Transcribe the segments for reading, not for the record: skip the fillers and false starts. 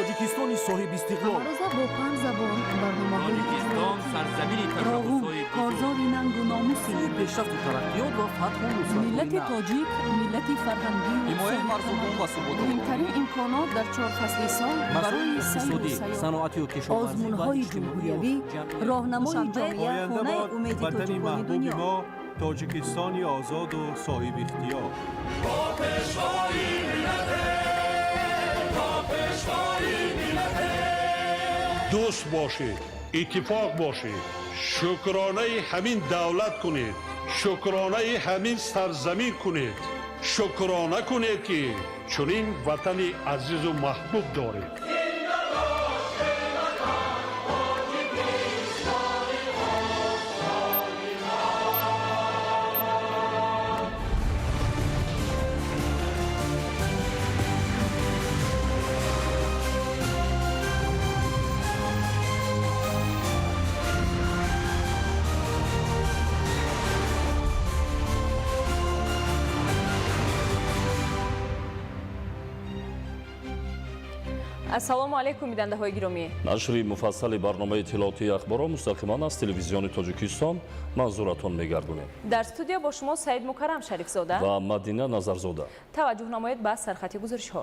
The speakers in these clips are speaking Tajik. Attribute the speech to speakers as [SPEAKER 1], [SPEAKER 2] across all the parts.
[SPEAKER 1] Тоҷикистони соҳибистиқлол.
[SPEAKER 2] Ҳамарӯза бо панҷ забон барномаҳои
[SPEAKER 3] Тоҷикистон сарзамини
[SPEAKER 4] Роғун
[SPEAKER 3] ташаббусҳои бузург.
[SPEAKER 4] Корзори нангу номуси
[SPEAKER 1] Сӯи пешрафту тараққиёт ва фатҳу нусратҳои
[SPEAKER 4] миллати
[SPEAKER 1] нав.
[SPEAKER 4] тоҷик, миллати фарҳангию
[SPEAKER 3] Ҳимояи марзубум ва суботу
[SPEAKER 2] Муҳимтарин имконот дар чор фасли сол
[SPEAKER 1] Масоили
[SPEAKER 4] барои сайру
[SPEAKER 1] иқтисодӣ,
[SPEAKER 4] сайёҳат.
[SPEAKER 1] саноатию кишоварзӣ ва
[SPEAKER 4] Озмунҳои
[SPEAKER 1] иҷтимоию
[SPEAKER 4] ҷумҳуриявӣ,
[SPEAKER 1] ҷамъиятӣ.
[SPEAKER 4] роҳнамои
[SPEAKER 5] Душанбе,
[SPEAKER 4] ҷомеа,
[SPEAKER 6] Оянда
[SPEAKER 5] хонаи
[SPEAKER 6] бод
[SPEAKER 5] умеди
[SPEAKER 6] ватани
[SPEAKER 5] тоҷикони
[SPEAKER 6] маҳбуби
[SPEAKER 5] дунё.
[SPEAKER 6] мо, Тоҷикистони озоду соҳибихтиёр.
[SPEAKER 7] Дӯст бошед, иттифоқ бошед, шукронаи ҳамин давлат кунед, шукронаи ҳамин сарзамин кунед, шукрона кунед, ки чунин ватани азизу маҳбуб доред.
[SPEAKER 8] Ассалому алайкум, бинандаҳои гиромӣ.
[SPEAKER 9] Нашри муфассали барномаи иттилоотии ахборро мустақиман аз Телевизиони Тоҷикистон манзуратон мегардонем.
[SPEAKER 8] Дар студия бо шумо Саид Мукаррам Шарифзода
[SPEAKER 9] ва Мадина Назарзода.
[SPEAKER 8] Таваҷҷӯҳ намоед ба сархати гузоришҳо.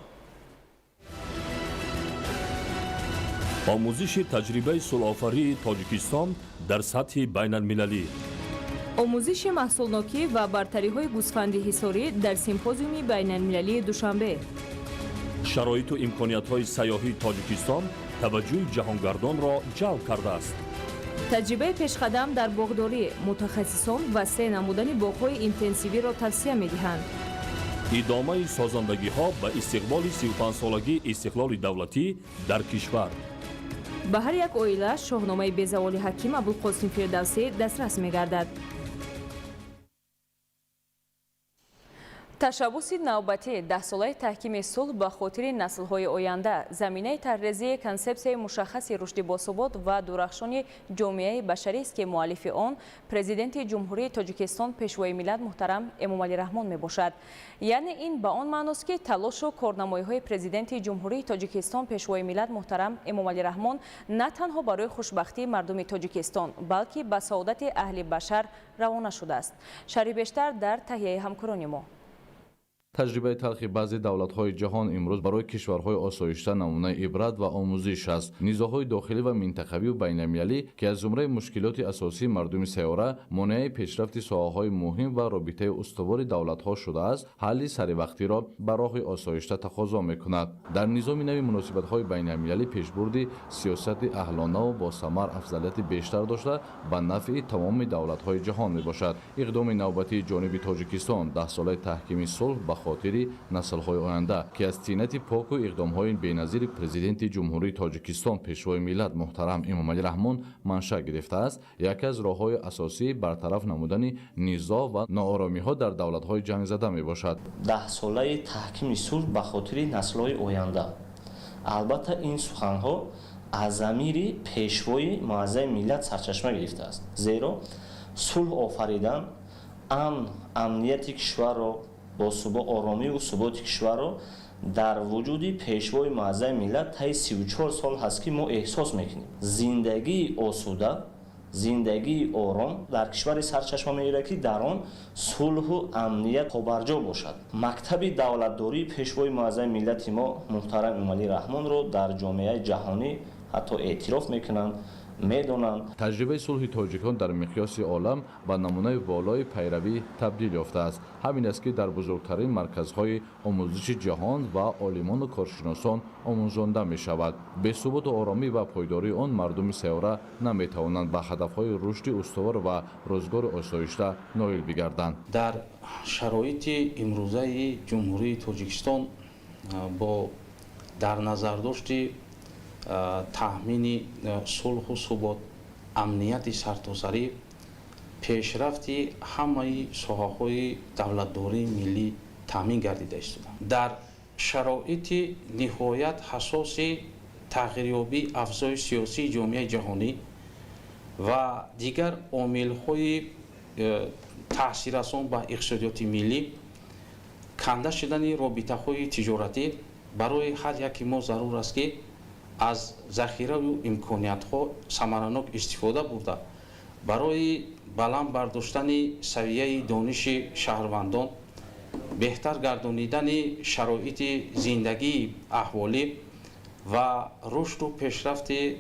[SPEAKER 9] Омӯзиши таҷрибаи сулҳофарии Тоҷикистон дар сатҳи байналмилалӣ.
[SPEAKER 8] Омӯзиши маҳсулнокӣ ва бартариҳои гӯсфанди ҳисорӣ дар симпозиуми байналмилалии Душанбе.
[SPEAKER 9] Шароиту имкониятҳои сайёҳии Тоҷикистон таваҷҷӯҳи ҷаҳонгардонро ҷалб кардааст.
[SPEAKER 8] Таҷрибаи пешқадам дар боғдорӣ: мутахассисон васеъ намудани боғҳои интенсивиро тавсия медиҳанд.
[SPEAKER 9] Идомаи созандагиҳо ба истиқболи 35-солагии истиқлоли давлатӣ дар кишвар.
[SPEAKER 8] Ба ҳар як оила Шоҳномаи безаволи ҳаким Абулқосим Фирдавсӣ дастрас мегардад. Ташаббуси навбатӣ Даҳсолаи таҳкими сулҳ ба хотири наслҳои оянда, заминаи тарҳрезии консепсияи мушаххаси рушди босубот ва дурахшони ҷомеаи башарист, ки муаллифи он Президенти Ҷумҳурии Тоҷикистон, Пешвои миллат муҳтарам Эмомалӣ Раҳмон мебошад. Яъне ин ба он маъност, ки талошу корнамоиҳои Президенти Ҷумҳурии Тоҷикистон, Пешвои миллат муҳтарам Эмомалӣ Раҳмон на танҳо барои хушбахтии мардуми Тоҷикистон, балки ба саодати аҳли башар равона шудааст. Шарҳи бештар дар таҳияи ҳамкорони мо.
[SPEAKER 10] Таҷрибаи талхи баъзе давлатҳои ҷаҳон имрӯз барои кишварҳои осоишта намунаи ибрат ва омӯзиш аст. Низоъҳои дохилӣ ва минтақавию байналмилалӣ, ки аз зумраи мушкилоти асосии мардуми сайёра, монеаи пешрафти соҳаҳои муҳим ва робитаи устувори давлатҳо шудааст, ҳалли саривақтиро ба роҳи осоишта тақозо мекунад. Дар низоми нави муносибатҳои байналмилалӣ пешбурди сиёсати аҳлонаву босамар афзалияти бештар дошта, ба нафъи тамоми давлатҳои ҷаҳон мебошад. Иқдоми навбатии ҷониби Тоҷикистон, Даҳсолаи таҳкими сулҳ ба хотири наслҳои оянда, ки аз тинати поку иқдомҳои беназири Президенти Ҷумҳурии Тоҷикистон, Пешвои миллат муҳтарам Эмомалӣ Раҳмон маншаъ гирифтааст, яке аз роҳҳои асосии бартараф намудани низоъ ва нооромиҳо дар давлатҳои ҷангзада мебошад.
[SPEAKER 11] Даҳсолаи таҳкими сулҳ ба хотири наслҳои оянда, албатта, ин суханҳо аз замири Пешвои муаззами миллат сарчашма гирифтааст, зеро сулҳ офаридан амн амнияти кишварро бо оромиву суботи кишварро дар вуҷуди Пешвои муаззами миллат таи 34 сол ҳаст, ки мо эҳсос мекунем. Зиндагии осуда, зиндагии ором дар кишваре сарчашма мегирад, ки дар он сулҳу амният побарҷо бошад. Мактаби давлатдории Пешвои муаззами миллати мо муҳтарам Эмомалӣ Раҳмонро дар ҷомеаи ҷаҳонӣ ҳатто эътироф мекунанд, медонанд.
[SPEAKER 10] Таҷрибаи сулҳи тоҷикон дар миқёси олам ба намунаи волои пайравӣ табдил ёфтааст. Ҳамин аст, ки дар бузургтарин марказҳои омӯзиши ҷаҳон ва олимону коршиносон омӯзонда мешавад. Бесуботу оромӣ ва пойдории он мардуми сайёра наметавонанд ба ҳадафҳои рушди устувор ва рӯзгори осоишта ноил бигарданд.
[SPEAKER 12] Дар шароити имрӯзаи Ҷумҳурии Тоҷикистон, бо дар назардошти таъмини сулҳу субот, амнияти сартосарӣ, пешрафти ҳамаи соҳаҳои давлатдории миллӣ таъмин гардида истода, дар шароити ниҳоят ҳассоси тағйирёбии авзои сиёсии ҷомеаи ҷаҳонӣ ва дигар омилҳои таъсиррасон ба иқтисодиёти миллӣ, канда шудани робитаҳои тиҷоратӣ, барои ҳар яки мо зарур аст, ки Аз захираву имкониятҳо самаранок истифода бурда, барои баланд бардоштани савияи дониши шаҳрвандон, беҳтар гардонидани шароити зиндагии аҳолӣ ва рушду пешрафти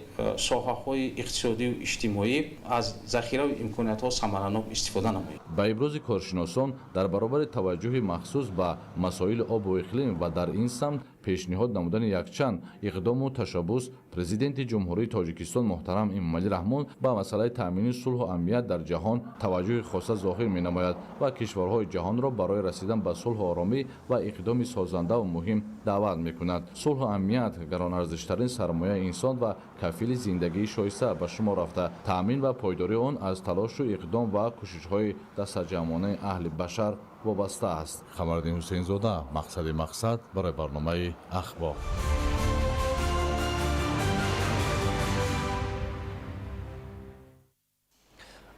[SPEAKER 12] соҳаҳои иқтисодию иҷтимоӣ аз захираву имкониятҳо самаранок истифода намоем.
[SPEAKER 10] Ба ибрози коршиносон, дар баробари таваҷҷӯҳи махсус ба масоили обу иқлим ва дар ин самт пешниҳод намудани якчанд иқдому ташаббус, Президенти Ҷумҳурии Тоҷикистон муҳтарам Эмомалӣ Раҳмон ба масъалаи таъмини сулҳу амният дар ҷаҳон таваҷҷӯҳи хоса зоҳир менамояд ва кишварҳои ҷаҳонро барои расидан ба сулҳу оромӣ ва иқдоми созандаву муҳим даъват мекунад. Сулҳу амният гаронарзиштарин сармояи инсон ва кафили зиндагии шоиста ба шумор рафта, таъмин ва пойдории он аз талошу иқдом ва кӯшишҳои дастаҷамъонаи аҳли башар вобаста аст. Қамариддин Ҳусейнзода, Мақсади мақсад, барои барномаи Ахбор.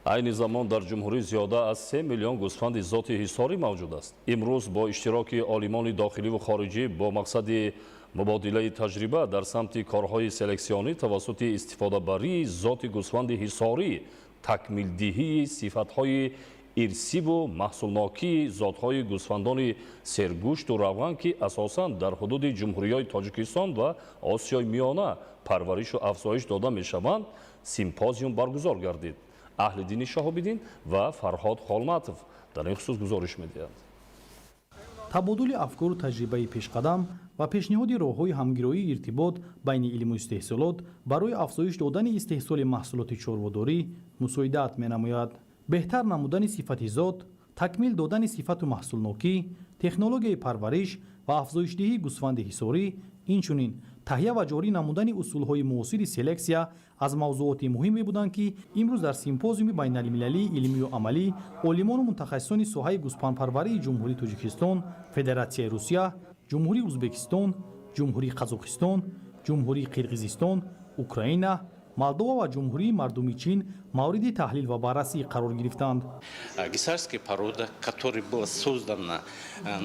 [SPEAKER 9] Айни замон дар ҷумҳурӣ зиёда аз 3 миллион гӯсфанди зоти ҳисорӣ мавҷуд аст. Имрӯз бо иштироки олимони дохиливу хориҷӣ бо мақсади мубодилаи таҷриба дар самти корҳои селексионӣ тавассути истифодабарии зоти гӯсфанди ҳисорӣ, такмилдиҳии сифатҳои ирсиву маҳсулнокии зотҳои гӯсфандони сергӯшту равған, ки асосан дар ҳудуди ҷумҳуриҳои Тоҷикистон ва Осиёи Миёна парваришу афзоиш дода мешаванд, симпозиум баргузор гардид. Аҳлиддини Шаҳобиддин ва Фарҳод Холматов дар ин хусус гузориш медиҳанд.
[SPEAKER 5] Табодули афкору таҷрибаи пешқадам ва пешниҳоди роҳҳои ҳамгироии иртибот байни илму истеҳсолот барои афзоиш додани истеҳсоли маҳсулоти чорводорӣ мусоидат менамояд. Беҳтар намудани сифати зот, такмил додани сифату маҳсулнокӣ, технологияи парвариш ва афзоишдиҳии гӯсфанди ҳисорӣ, инчунин таҳия ва ҷорӣ намудани усулҳои муосири селексия аз мавзӯоти муҳиме буданд, ки имрӯз дар симпозиуми байналмилалии илмию амалӣ олимону мутахассисони соҳаи гӯсфандпарварии Ҷумҳурии Тоҷикистон, Федератсияи Русия, Ҷумҳурии Ӯзбекистон, Ҷумҳурии Қазоқистон, Ҷумҳурии Қирғизистон, Украина, Молдова ва Ҷумҳурии Мардумии Чин мавриди таҳлил ва баррасӣ қарор гирифтанд.
[SPEAKER 12] Гиссарская порода, которая была создана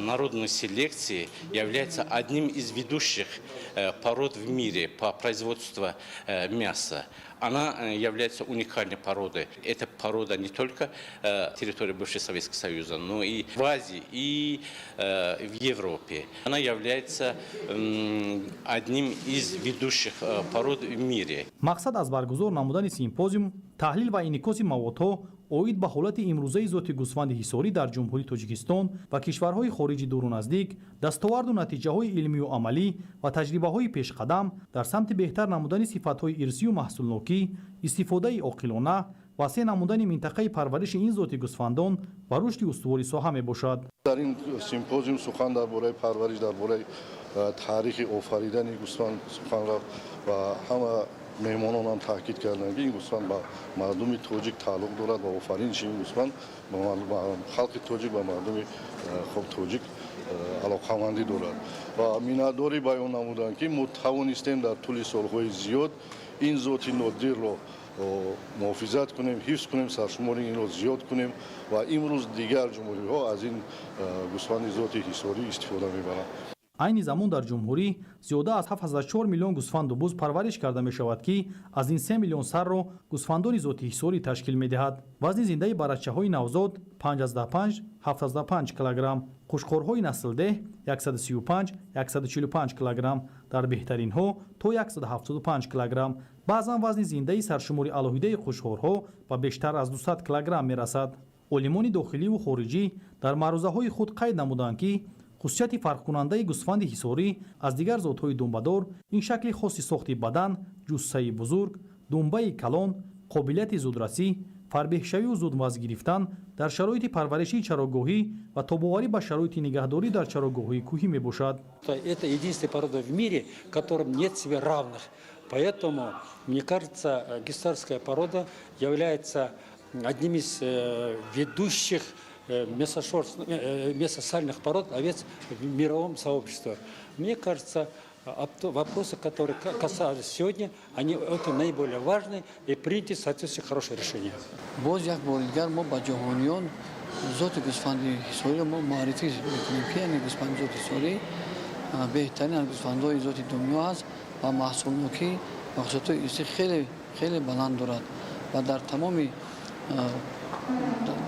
[SPEAKER 12] народной селекцией, является одним из ведущих пород в мире по производству мяса. Она является уникальной породой. Эта порода не только территории бывшего Советского Союза, но и в Азии, и в Европе. Она является одним из ведущих пород в мире.
[SPEAKER 5] Мақсад аз баргузор намудани симпозиум таҳлил ва инъикоси маводҳо оид ба ҳолати имрӯзаи зоти гӯсфанди ҳисорӣ дар Ҷумҳурии Тоҷикистон ва кишварҳои хориҷи дуру наздик, дастоварду натиҷаҳои илмию амалӣ ва таҷрибаҳои пешқадам дар самти беҳтар намудани сифатҳои ирсию маҳсулнокӣ, истифодаи оқилона, васеъ намудани минтақаи парвариши ин зоти гӯсфандон ва рушди устувори соҳа мебошад.
[SPEAKER 13] Дар ин симпозиум сухан дар бораи парвариш, дар бораи таърихи офаридани гӯсфанд сухан рафт ва ҳама меҳмонон ҳам таъкид карданд, ки ин гӯсфанд ба мардуми тоҷик тааллуқ дорад ва офариниши ин гӯсфанд ба халқи тоҷик, ба мардуми хоб тоҷик алоқамандӣ дорад ва миннатдорӣ баён намуданд, ки мо тавонистем дар тӯли солҳои зиёд ин зоти нодирро муҳофизат кунем, ҳифз кунем, саршумори инро зиёд кунем ва имрӯз дигар ҷумҳуриҳо аз ин гӯсфанди зоти ҳисорӣ истифода мебаранд.
[SPEAKER 5] Айни замон дар ҷумҳурӣ зиёда аз 7,4 миллион гӯсфанду буз парвариш карда мешавад, ки аз ин 3 миллион сарро гӯсфандони зоти ҳисорӣ ташкил медиҳад. Вазни зиндаи барачаҳои навзод 5,5 7,5 килограмм, қушқорҳои наслдеҳ 135 145 килограмм, дар беҳтаринҳо то 175 килограмм. Баъзан вазни зиндаи саршумори алоҳидаи қушқорҳо ба бештар аз 200 килограмм мерасад. Олимони дохиливу хориҷӣ дар маърузаҳои худ қайд намуданд, ки хусусияти фарқкунандаи гӯсфанди ҳисорӣ аз дигар зотҳои думбадор ин шакли хоси сохти бадан, ҷуссаи бузург, думбаи калон, қобилияти зудрасӣ, фарбеҳшавию зудвазн гирифтан дар шароити парваришии чарогоҳӣ ва тобоварӣ ба шароити нигаҳдорӣ дар чарогоҳҳои кӯҳӣ мебошад.
[SPEAKER 14] Это единственная порода в мире, которым нет себе равных. Поэтому, мне кажется, гиссарская порода является одним из ведущих мясосальных пород овец в мировом сообществе. Мне кажется, вопросы, которые касались сегодня, они это наиболее важны и приняты соответствующие хорошие решения.
[SPEAKER 15] Боз як бори дигар мо ба ҷаҳониён зоти гӯсфанди ҳисориро мо муаррифӣ мекунем, ки яъне гӯсфанди зоти ҳисорӣ Беҳтарин аз гӯсфандҳои зоти дунё аст ва маҳсулнокӣ ва хусусиятҳои ирсӣ хеле хеле баланд дорад ва дар тамоми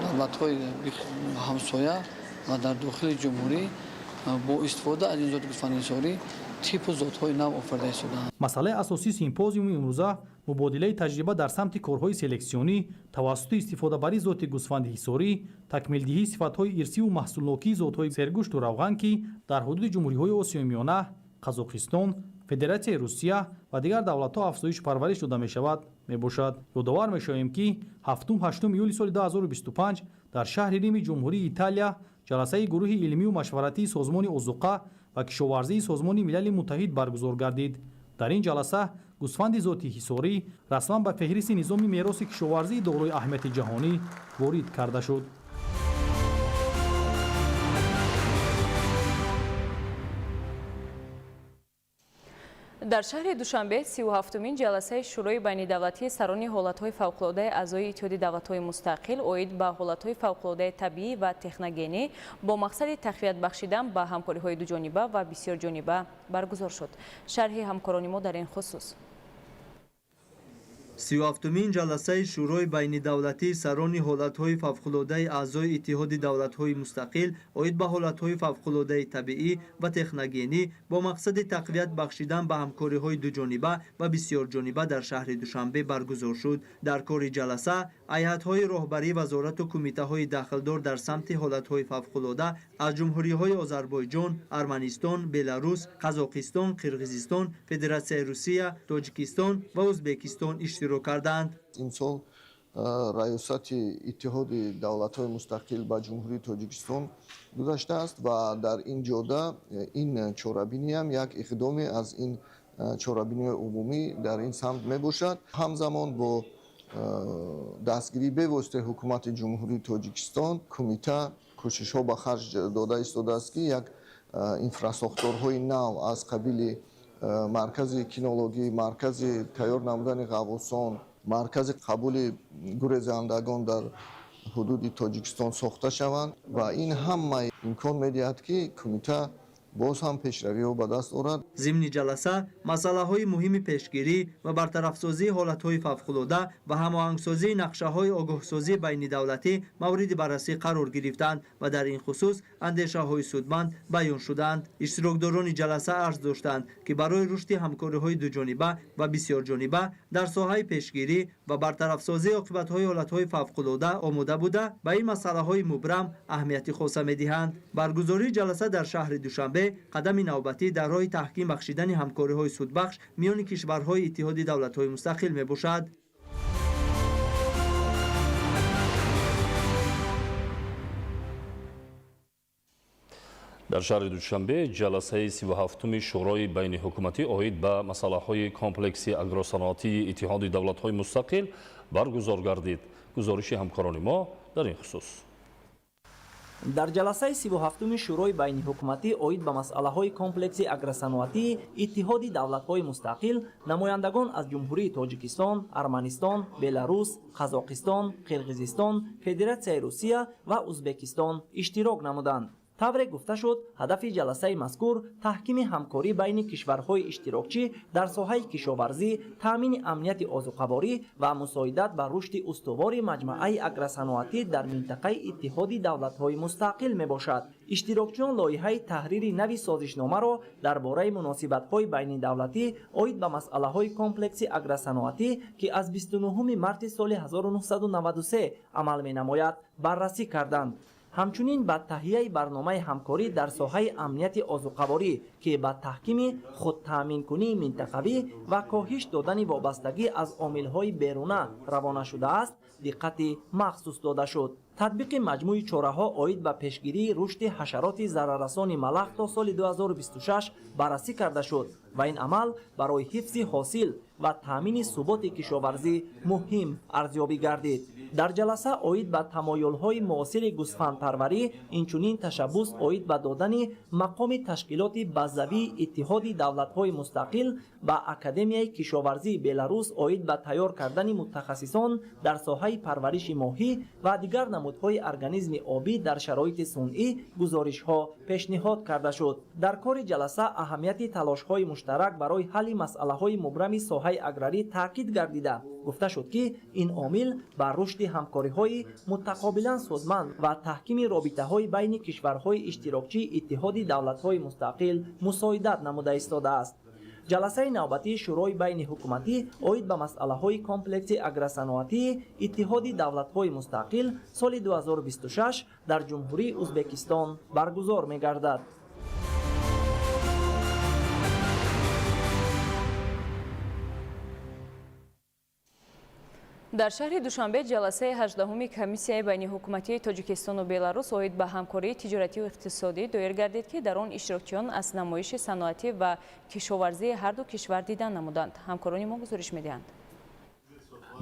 [SPEAKER 15] давлатҳои ҳамсоя ва дар дохили ҷумҳурӣ бо истифода аз ин зоти гӯсфанди ҳисорӣ типу зотҳои нав офарида истодаанд.
[SPEAKER 5] Масъалаи асосии симпозиуми имрӯза мубодилаи таҷриба дар самти корҳои селексионӣ тавассути истифодабарии зоти гӯсфанди ҳисорӣ, такмилдиҳии сифатҳои ирсиву маҳсулнокии зотҳои сергӯшту равған, ки дар ҳудуди ҷумҳуриҳои Осиёи Миёна, Қазоқистон, Федератсияи Русия ва дигар давлатҳо афзоишу парвариш дода мешавад, мебошад. Ёдовар мешавем, ки 7-8 июли соли 2025 дар шаҳри Рими Ҷумҳурии Италия ҷаласаи гурӯҳи илмию машваратии Созмони озуқа ва кишоварзии Созмони Милали Муттаҳид баргузор гардид. Дар ин ҷаласа гӯсфанди зоти ҳисорӣ расман ба феҳристи низоми мероси кишоварзии дорои аҳамияти ҷаҳонӣ ворид карда шуд.
[SPEAKER 8] Дар шаҳри Душанбе 37-умин ҷаласаи Шӯрои байнидавлатии сарони ҳолатҳои фавқулодаи аъзои Иттиҳоди давлатҳои мустақил оид ба ҳолатҳои фавқулодаи табиӣ ва техногенӣ бо мақсади тақвият бахшидан ба ҳамкориҳои дуҷониба ва бисёрҷониба баргузор шуд. Шарҳи ҳамкорони мо дар ин хусус.
[SPEAKER 16] 37-умин ҷаласаи Шӯрои байнидавлатии сарони ҳолатҳои фавқулодаи аъзои Иттиҳоди давлатҳои мустақил оид ба ҳолатҳои фавқулодаи табиӣ ва техногенӣ бо мақсади тақвият бахшидан ба ҳамкориҳои дуҷониба ва бисёрҷониба дар шаҳри Душанбе баргузор шуд. Дар кори ҷаласа ҳайатҳои роҳбарии вазорату кумитаҳои дахлдор дар самти ҳолатҳои фавқулода аз ҷумҳуриҳои Озарбойҷон, Арманистон, Беларус, Қазоқистон, Қирғизистон, Федератсияи Русия, Тоҷикистон ва Ӯзбекистон иштирок карданд.
[SPEAKER 17] Имсол раёсати Иттиҳоди давлатҳои мустақил ба Ҷумҳурии Тоҷикистон гузаштааст ва дар ин ҷода ин чорабиниам як иқдоме аз ин чорабиниҳои умумӣ дар ин самт мебошад. Ҳамзамон бо дастгирии бевоситаи ҳукумати Ҷумҳурии Тоҷикистон кумита кӯшишҳо ба харҷ дода истодааст, ки як инфрасохторҳои нав аз қабили маркази кинологӣ, маркази тайёр намудани ғаввосон, маркази қабули гурезандагон дар ҳудуди Тоҷикистон сохта шаванд ва ин ҳама имкон медиҳад, ки кумита боз ҳам пешравиҳо ба даст орад.
[SPEAKER 16] Зимни ҷаласа масъалаҳои муҳими пешгирӣ ва бартарафсозии ҳолатҳои фавқулода ва ҳамоҳангсозии нақшаҳои огоҳсозии байнидавлатӣ мавриди баррасӣ қарор гирифтанд ва дар ин хусус андешаҳои судманд баён шуданд. Иштирокдорони ҷаласа арз доштанд, ки барои рушди ҳамкориҳои дуҷониба ва бисёрҷониба дар соҳаи пешгирӣ ва бартарафсозии оқибатҳои ҳолатҳои фавқулода омода буда ба ин масъалаҳои мубрам аҳамияти хоса медиҳанд. Баргузории ҷаласа дар шаҳри Душанбе қадами навбатӣ дар роҳи таҳким бахшидани ҳамкориҳои судбахш миёни кишварҳои Иттиҳоди давлатҳои мустақил мебошад.
[SPEAKER 9] Дар шаҳри Душанбе ҷаласаи 37-уми Шӯрои байниҳукуматӣ оид ба масъалаҳои комплекси агросаноатии Иттиҳоди давлатҳои мустақил баргузор гардид. Гузориши ҳамкорони мо дар ин хусус.
[SPEAKER 18] Дар ҷаласаи 37-уми Шӯрои байниҳукуматӣ оид ба масъалаҳои комплекси агросаноатии Иттиҳоди давлатҳои мустақил намояндагон аз Ҷумҳурии Тоҷикистон, Арманистон, Беларус, Қазоқистон, Қирғизистон, Федератсияи Русия ва Ӯзбекистон иштирок намуданд. Тавре гуфта шуд, ҳадафи ҷаласаи мазкур таҳкими ҳамкорӣ байни кишварҳои иштирокчӣ дар соҳаи кишоварзӣ, таъмини амнияти озуқаворӣ ва мусоидат ба рушди устувори маҷмааи агросаноатӣ дар минтақаи Иттиҳоди давлатҳои мустақил мебошад. Иштирокчиён лоиҳаи таҳрири нави созишномаро дар бораи муносибатҳои байнидавлатӣ оид ба масъалаҳои комплекси агросаноатӣ, ки аз 29 марти соли 1993 амал менамояд, баррасӣ карданд. Ҳамчунин ба таҳияи барномаи ҳамкорӣ дар соҳаи амнияти озуқаворӣ, ки ба таҳкими худтаъминкунии минтақавӣ ва коҳиш додани вобастагӣ аз омилҳои беруна равона шудааст, диққати махсус дода шуд. Татбиқи маҷмӯи чораҳо оид ба пешгирии рушди ҳашароти зараррасони малах то соли 2026 баррасӣ карда шуд ва ин амал барои ҳифзи ҳосил ва таъмини суботи кишоварзӣ муҳим арзёбӣ гардид. Дар ҷаласа оид ба тамоюлҳои муосири гӯсфандпарварӣ, инчунин ташаббус оид ба додани мақоми ташкилоти базавии Иттиҳоди давлатҳои мустақил ба Академияи кишоварзии Беларус оид ба тайёр кардани мутахассисон дар соҳаи парвариши моҳӣ ва дигар намудҳои намудҳои организми обӣ дар шароити сунъӣ гузоришҳо пешниҳод карда шуд. Дар кори ҷаласа аҳамияти талошҳои муштарак барои ҳалли масъалаҳои мубрами соҳаи аграрӣ таъкид гардида, гуфта шуд, ки ин омил ба рушди ҳамкориҳои мутақобилан судманд ва таҳкими робитаҳои байни кишварҳои иштирокчии Иттиҳоди давлатҳои мустақил мусоидат намуда истодааст. Ҷаласаи навбатии Шӯрои байниҳукуматӣ оид ба масъалаҳои комплекси агросаноатии Иттиҳоди давлатҳои мустақил соли 2026 дар Ҷумҳурии Узбекистон баргузор мегардад.
[SPEAKER 8] Дар шаҳри Душанбе ҷаласаи 18-уми комиссияи байниҳукуматии Тоҷикистону Беларус оид ба ҳамкории тиҷоратию иқтисодӣ доир гардид, ки дар он иштирокчиён аз намоиши саноатӣ ва кишоварзии ҳарду кишвар дидан намуданд. Ҳамкорони мо гузориш медиҳанд.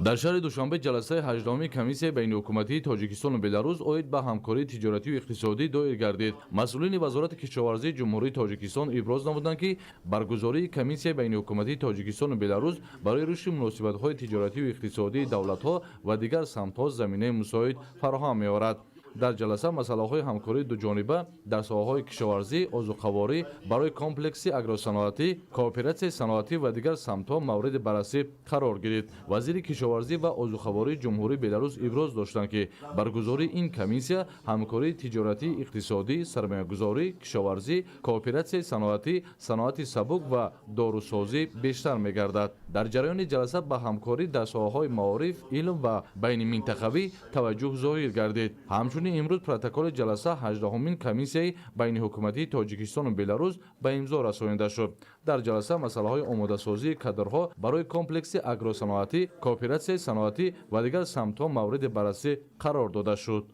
[SPEAKER 10] Дар шаҳри Душанбе ҷаласаи 18-уми комиссияи байниҳукуматии Тоҷикистону Беларус оид ба ҳамкории тиҷоратию иқтисодӣ доир гардид. Масъулини Вазорати кишоварзии Ҷумҳурии Тоҷикистон иброз намуданд, ки баргузории комиссияи байниҳукуматии Тоҷикистону Беларус барои рушди муносибатҳои тиҷоратию иқтисодии давлатҳо ва дигар самтҳо заминаи мусоид фароҳам меорад. Дар ҷаласа масъалаҳои ҳамкории дуҷониба дар соҳаҳои кишоварзӣ, озуқаворӣ, барои комплекси агросаноатӣ, кооператсияи саноатӣ ва дигар самтҳо мавриди баррасӣ қарор гирифт. Вазири кишоварзӣ ва озуқавории Ҷумҳурии Беларус иброз доштанд, ки баргузории ин комиссия ҳамкории тиҷоратӣ, иқтисодӣ, сармоягузорӣ, кишоварзӣ, кооператсияи саноатӣ, саноати сабук ва дорусозӣ бештар мегардад. Дар ҷараёни ҷаласа ба ҳамкорӣ дар соҳаҳои маориф, илм ва байниминтақавӣ таваҷҷӯҳ зоҳир гардид. Ҳамчунин имрӯз протоколи ҷаласа 18-умин комиссияи байниҳукуматии Тоҷикистону Беларус ба имзо расонида шуд. Дар ҷаласа масъалаҳои омодасозии кадрҳо барои комплекси агросаноатӣ, кооператсияи саноатӣ ва дигар самтҳо мавриди баррасӣ қарор дода шуд.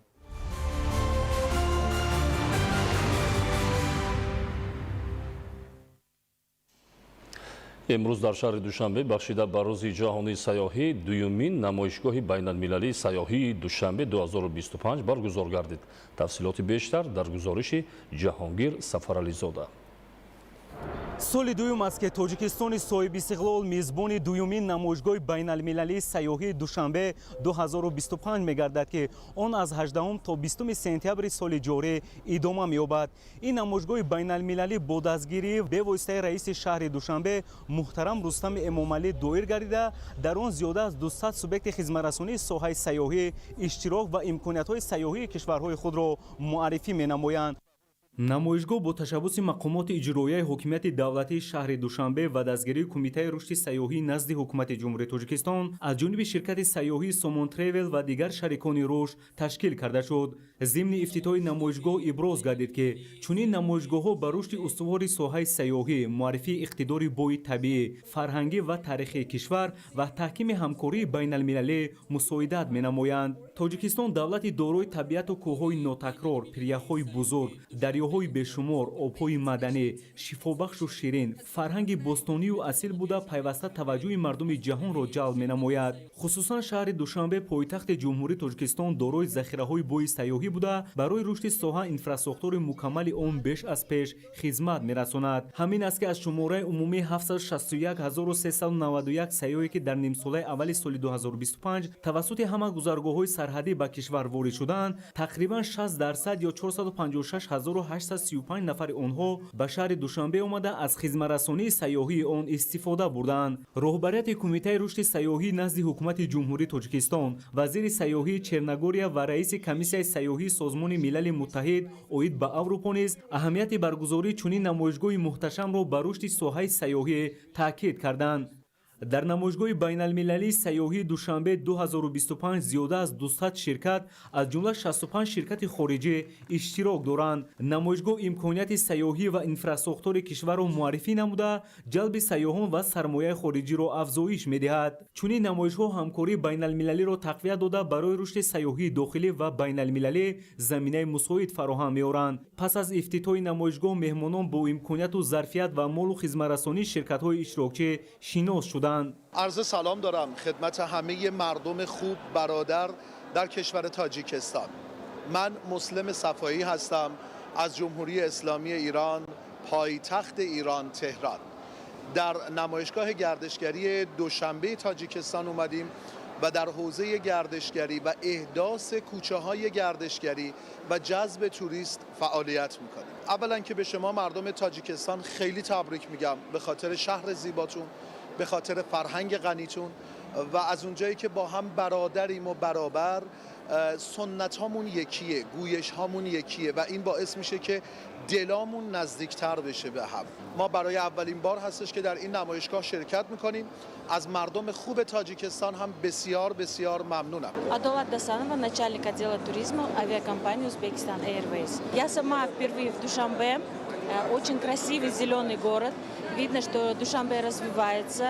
[SPEAKER 9] Имрӯз дар шаҳри Душанбе бахшида ба рӯзи ҷаҳонии сайёҳӣ дуюмин намоишгоҳи байналмилалии сайёҳии Душанбе 2025 баргузор гардид. Тафсилоти бештар дар гузориши Ҷаҳонгир Сафарализода.
[SPEAKER 19] Соли дуюм аст, ки Тоҷикистони соҳибистиқлол мизбони дуюмин намоишгоҳи байналмилалии сайёҳии Душанбе 2025 мегардад, ки он аз 18 то 20 сентябри соли ҷорӣ идома меёбад. Ин намоишгоҳи байналмилалӣ бо дастгирии бевоситаи раиси шаҳри Душанбе муҳтарам Рустами Эмомалӣ доир гардида, дар он зиёда аз 200 субъекти хизматрасонии соҳаи сайёҳӣ иштирок ва имкониятҳои сайёҳии кишварҳои худро муаррифӣ менамоянд. Намоишгоҳ бо ташаббуси мақомоти иҷроияи ҳокимияти давлатии шаҳри Душанбе ва дастгирии Кумитаи рушди сайёҳӣ назди Ҳукумати Ҷумҳурии Тоҷикистон аз ҷониби ширкати сайёҳии Сомон Тревел ва дигар шарикони рушд ташкил карда шуд. Зимни ифтитоҳи намоишгоҳ иброз гардид, ки чунин намоишгоҳҳо ба рушди устувори соҳаи сайёҳӣ, муаррифии иқтидори бои табиӣ, фарҳангӣ ва таърихии кишвар ва таҳкими ҳамкории байналмилалӣ мусоидат менамоянд. Тоҷикистон давлати дорои табиату кӯҳҳои нотакрор, пиряхҳои бузург, дарёҳои бешумор, обҳои маданӣ, шифобахшу ширин, фарҳанги бостонию асил буда, пайваста таваҷҷӯҳи мардуми ҷаҳонро ҷалб менамояд. Хусусан шаҳри Душанбе, пойтахти Ҷумҳурии Тоҷикистон, дорои захираҳои бои сайёҳӣ буда, барои рушди соҳа инфрасохтори мукаммали он беш аз пеш хизмат мерасонад. Ҳамин аст, ки аз шумораи умумии 761 391 сайёҳе, ки дар нимсолаи аввали соли 2025 тавассути ҳама гузаргоҳҳои сарҳадӣ ба кишвар ворид шудаанд, тақрибан 60% ё 456 835 нафари онҳо ба шаҳри Душанбе омада, аз хизматрасонии сайёҳии он истифода бурданд. Роҳбарияти Кумитаи рушди сайёҳӣ назди Ҳукумати Ҷумҳурии Тоҷикистон, вазири сайёҳии Черногория ва раиси Комиссияи сайёҳии Созмони Милали Муттаҳид оид ба Аврупо низ аҳамияти баргузории чунин намоишгоҳи муҳташамро ба рушди соҳаи сайёҳӣ таъкид карданд. Дар намоишгоҳи байналмилалии сайёҳии Душанбе 2025 зиёда аз 200 ширкат, аз ҷумла 65 ширкати хориҷӣ иштирок доранд. Намоишгоҳ имконияти сайёҳӣ ва инфрасохтори кишварро муаррифӣ намуда, ҷалби сайёҳон ва сармояи хориҷиро афзоиш медиҳад. Чунин намоишҳо ҳамкории байналмилалиро тақвият дода, барои рушди сайёҳии дохилӣ ва байналмилалӣ заминаи мусоид фароҳам меоранд. Пас аз ифтитоҳи намоишгоҳ меҳмонон бо имконияту зарфият ва молу хизматрасонии ширкатҳои иштирокчӣ шинос шуданд.
[SPEAKER 20] عرض سلام دارم خدمت همه مردم خوب برادر در کشور تاجیکستان. من مسلم صفایی هستم از جمهوری اسلامی ایران، پایتخت ایران تهران. در نمایشگاه گردشگری دوشنبه تاجیکستان اومدیم. و در حوزه گردشگری و احداث کوچه های گردشگری و جذب توریست فعالیت میکنیم. اولا که به شما مردم تاجیکستان خیلی تبریک میگم به خاطر شهر زیباتون، به خاطر فرهنگ غنیتون و از اونجایی که با هم برادریم و برابر، سنت هامون یکیه، گویش هامون یکیه و این باعث میشه که دلامون نزدیکتر بشه به هم. ما برای اولین بار هستش که در این نمایشگاه شرکت میکنیم. از مردم خوب تاجیکستان هم بسیار بسیار ممنونم.
[SPEAKER 21] Адолат Дасанова, начальник отдела туризма авиакомпании Узбекистан Airways. Я сама впервые в Душанбе. Очень красивый зеленый город. Видно, что Душанбе развивается,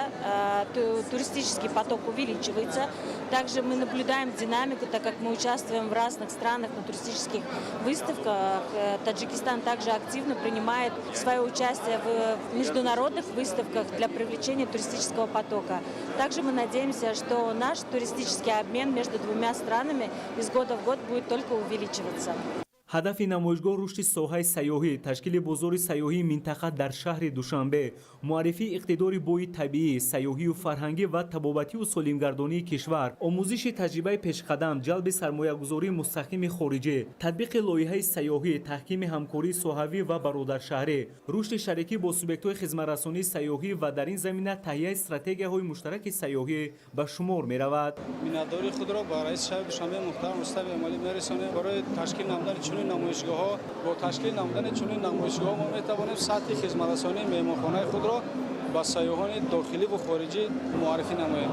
[SPEAKER 21] туристический поток увеличивается. Также мы наблюдаем динамику, так как мы участвуем в разных странах на туристических выставках. Таджикистан также активно принимает свое участие в международных выставках для привлечения туристического потока. Также мы надеемся, что наш туристический обмен между двумя странами из года в год будет только увеличиваться.
[SPEAKER 19] Ҳадафи намоишгоҳ рушди соҳаи сайёҳӣ, ташкили бозори сайёҳии минтақа дар шаҳри Душанбе, муаррифии иқтидори бои табиӣ, сайёҳию фарҳангӣ ва табобатию солимгардонии кишвар, омӯзиши таҷрибаи пешқадам, ҷалби сармоягузории мустақими хориҷӣ, татбиқи лоиҳаи сайёҳӣ, таҳкими ҳамкории соҳавӣ ва бародаршаҳрӣ, рушди шарикӣ бо субъектҳои хизматрасонии сайёҳӣ ва дар ин замина таҳияи стратегияҳои муштараки сайёҳӣ ба шумор меравад.
[SPEAKER 22] Миннатдории худро ба раиси шаҳри Душанбе муҳтарам Рустами Эмомалӣ мерасонем барои ташкил намудани чунин намоишгоҳҳо. Бо ташкил намудани чунин намоишгоҳҳо мо метавонем сатҳи хизматрасонии меҳмонхонаи худро ба сайёҳони дохилӣ ву хориҷӣ муаррифӣ намоем.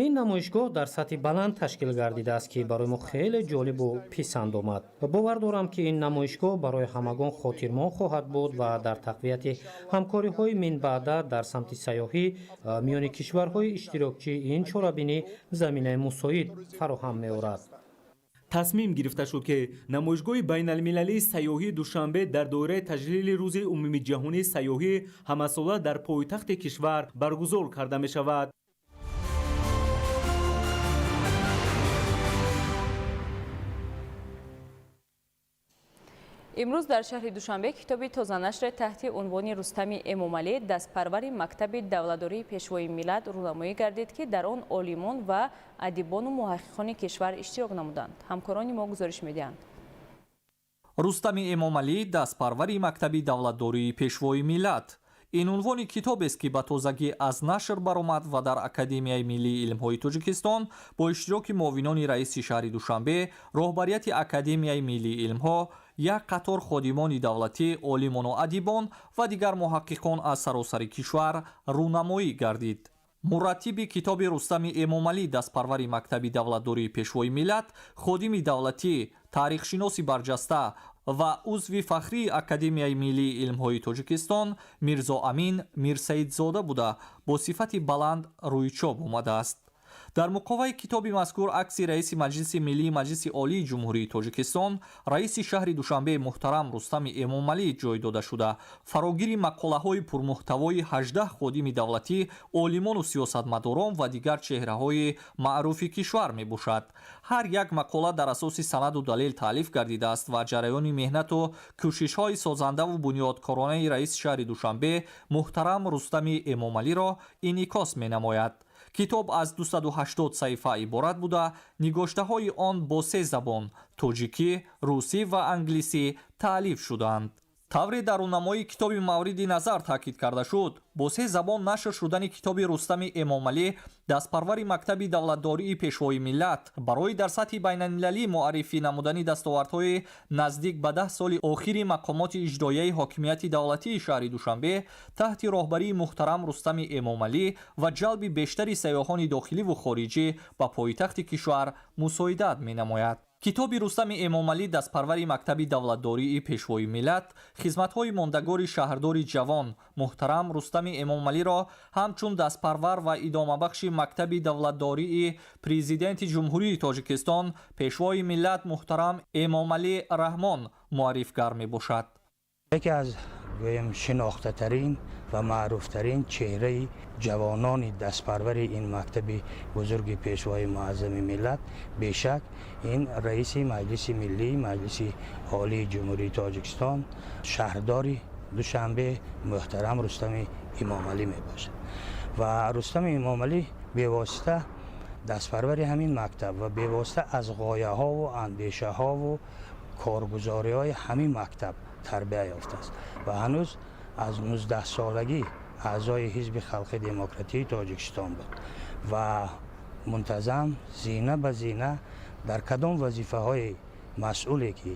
[SPEAKER 23] Ин намоишгоҳ дар сатҳи баланд ташкил гардидааст, ки барои мо хеле ҷолибу писанд омад. Бовар дорам, ки ин намоишгоҳ барои ҳамагон хотирмон хоҳад буд ва дар тақвияти ҳамкориҳои минбаъда дар самти сайёҳӣ миёни кишварҳои иштирокчии ин чорабинӣ заминаи мусоид фароҳам меорад.
[SPEAKER 19] Тасмим гирифта шуд, ки намоишгоҳи байналмилалии сайёҳии Душанбе дар доираи таҷлили Рӯзи умумиҷаҳонии сайёҳӣ ҳамасола дар пойтахти кишвар баргузор карда мешавад.
[SPEAKER 8] Имрӯз дар шаҳри Душанбе китоби тозанашре таҳти унвони «Рустами Эмомалӣ, дастпарвари мактаби давлатдории Пешвои миллат» рӯнамоӣ гардид, ки дар он олимон ва адибону муҳаққиқони кишвар иштирок намуданд. Ҳамкорони мо гузориш медиҳанд.
[SPEAKER 3] Рустами Эмомалӣ, дастпарвари мактаби давлатдории Пешвои миллат. Ин унвони китобест, ки ба тозагӣ аз нашр баромад ва дар Академияи миллии илмҳои Тоҷикистон бо иштироки муовинони раиси шаҳри Душанбе, роҳбарияти Академияи миллии илмҳо, як қатор ходимони давлатӣ, олимону адибон ва дигар муҳаққиқон аз саросари кишвар рӯнамоӣ гардид. Мураттиби китоби «Рустами Эмомалӣ, дастпарвари мактаби давлатдории Пешвои миллат», ходими давлатӣ, таърихшиноси барҷаста ва узви фахрии Академияи миллии илмҳои Тоҷикистон Мирзоамин Мирсаидзода буда, бо сифати баланд рӯи чоп омадааст. Дар муқоваи китоби мазкур акси раиси Маҷлиси миллии Маҷлиси Олии Ҷумҳурии Тоҷикистон, раиси шаҳри Душанбе муҳтарам Рустами Эмомалӣ ҷой дода шуда, фарогири мақолаҳои пурмуҳтавои 18 ходими давлатӣ, олимону сиёсатмадорон ва дигар чеҳраҳои маъруфи кишвар мебошад. Ҳар як мақола дар асоси санаду далел таълиф гардидааст ва ҷараёни меҳнату кӯшишҳои созандаву бунёдкоронаи раиси шаҳри Душанбе муҳтарам Рустами Эмомалиро инъикос менамояд. Китоб аз 280 саҳифа иборат буда, нигоштаҳои он бо се забон: тоҷикӣ, русӣ ва англисӣ таълиф шуданд. Тавре дар рӯнамоии китоби мавриди назар таъкид карда шуд, бо се забон нашр шудани китоби «Рустами Эмомалӣ, дастпарвари мактаби давлатдории Пешвои миллат» барои дар сатҳи байналмилалӣ муаррифӣ намудани дастовардҳои наздик ба 10 соли охири мақомоти иҷроияи ҳокимияти давлатии шаҳри Душанбе таҳти роҳбарии муҳтарам Рустами Эмомалӣ ва ҷалби бештари сайёҳони дохиливу хориҷӣ ба пойтахти кишвар мусоидат менамояд. Китоби «Рустами Эмомалӣ, дастпарвари мактаби давлатдории Пешвои миллат» хизматҳои мондагори шаҳрдори ҷавон муҳтарам Рустами Эмомалиро ҳамчун дастпарвар ва идомабахши мактаби давлатдории Президенти Ҷумҳурии Тоҷикистон, Пешвои миллат муҳтарам Эмомалӣ Раҳмон муаррифгар мебошад.
[SPEAKER 24] Яке аз гӯем шинохтатарин ва маъруфтарин чеҳраи ҷавонони дастпарвари ин мактаби бузурги Пешвои муаззами миллат, бешак, ин раиси Маҷлиси миллӣ, Маҷлиси Олии Ҷумҳурии Тоҷикистон, шаҳрдори Душанбе муҳтарам Рустами Имомалӣ мебошад. Ва Рустами Имомалӣ бевосита Дастпарвари ҳамин мактаб ва бевосита аз ғояҳову андешаҳову коргузориҳои ҳамин мактаб тарбия ёфтааст ва ҳанӯз аз 19 солагӣ аъзои Ҳизби Халқи Демократии Тоҷикистон буд ва мунтазам зина ба зина дар кадом вазифаҳои масъуле ки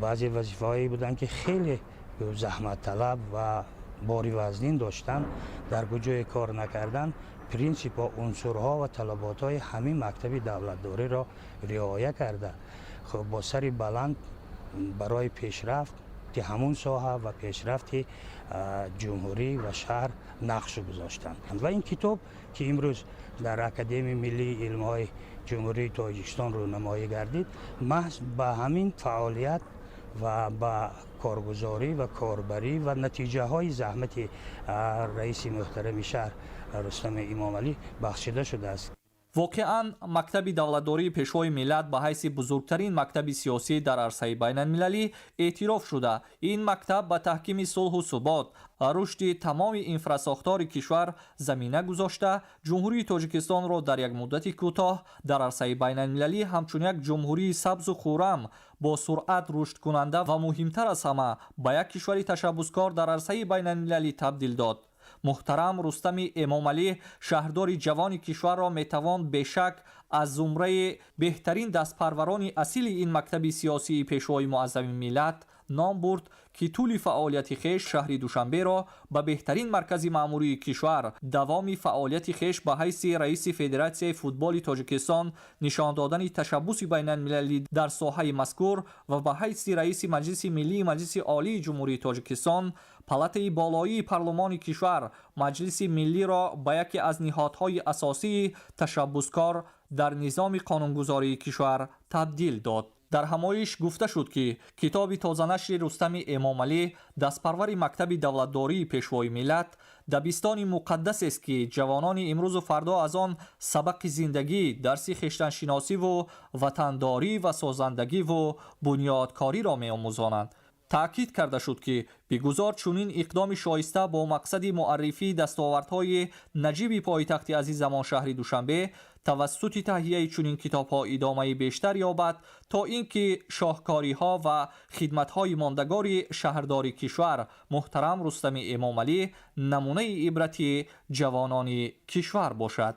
[SPEAKER 24] баъзе вазифаҳое буданд, ки хеле заҳматталаб ва бори вазнин доштанд, дар куҷое кор накардан, принсипҳо, унсурҳо ва талаботҳои ҳамин мактаби давлатдориро риоя карда, хуб, бо сари баланд барои пешрафти ҳамун соҳа ва пешрафти ҷумҳурӣ ва шаҳр нақш гузоштанд. Ва ин китоб, ки имрӯз дар Академияи миллии илмҳои Ҷумҳурии Тоҷикистон рӯнамоӣ гардид, маҳз ба ҳамин фаъолият ва ба коргузорӣ ва корбарӣ ва натиҷаҳои заҳмати раиси муҳтарами шаҳр Рустами Эмомалӣ бахшида шудааст.
[SPEAKER 3] Воқеан, мактаби давлатдории Пешвои миллат ба ҳайси бузургтарин мактаби сиёсӣ дар арсаи байналмилалӣ эътироф шуда, ин мактаб ба таҳкими сулҳу субот, рушди тамоми инфрасохтори кишвар замина гузошта, Ҷумҳурии Тоҷикистонро дар як муддати кӯтоҳ дар арсаи байналмилалӣ ҳамчун як ҷумҳурии сабзу хуррам, бо суръат рушдкунанда ва муҳимтар аз ҳама ба як кишвари ташаббускор дар арсаи байналмилалӣ табдил дод. Муҳтарам Рустами Эмомалӣ, шаҳрдори ҷавони кишварро метавон бешак аз зумраи беҳтарин дастпарварони асили ин мактаби сиёсии Пешвои муаззами миллат ном бурд, ки тӯли фаъолияти хеш шаҳри Душанберо ба беҳтарин маркази маъмурии кишвар, давоми фаъолияти хеш ба ҳайси раиси Федератсияи футболи Тоҷикистон, нишон додани ташаббуси байналмилалӣ дар соҳаи мазкур ва ба ҳайси раиси Маҷлиси Миллии Маҷлиси Олии Ҷумҳурии Тоҷикистон, палатаи болоии парлумони кишвар, Маҷлиси Миллиро ба яке аз ниҳодҳои асосии ташаббускор дар низоми қонунгузории кишвар табдил дод. Дар ҳамоиш гуфта шуд, ки китоби тозанашри Рустами Эмомалӣ, дастпарвари мактаби давлатдории Пешвои миллат, дабистони муқаддасест, ки ҷавонони имрӯзу фардо аз он сабақи зиндагӣ, дарси хештаншиносиву ватандорӣ ва созандагиву бунёдкориро меомӯзонанд. Таъкид карда шуд, ки бигузор чунин иқдоми шоиста бо мақсади муаррифии дастовардҳои наҷиби пойтахти азизамон шаҳри Душанбе тавассути таҳияи чунин китобҳо идомаи бештар ёбад, то ин ки шоҳкориҳо ва хидматҳои мондагори шаҳрдори кишвар муҳтарам Рустами Эмомалӣ намунаи ибрати ҷавонони кишвар бошад.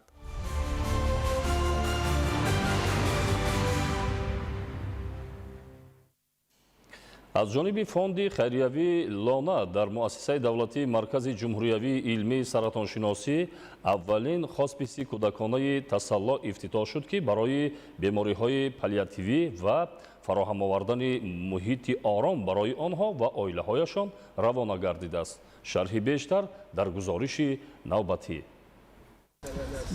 [SPEAKER 9] Аз ҷониби фонди хайриявии Лона дар муассисаи давлатии Маркази ҷумҳуриявии илмии саратоншиносӣ аввалин хосписи кӯдаконаи Тасалло ифтитоҳ шуд, ки барои бемориҳои паллиативӣ ва фароҳам овардани муҳити ором барои онҳо ва оилаҳояшон равона гардидааст. Шарҳи бештар дар гузориши навбатӣ.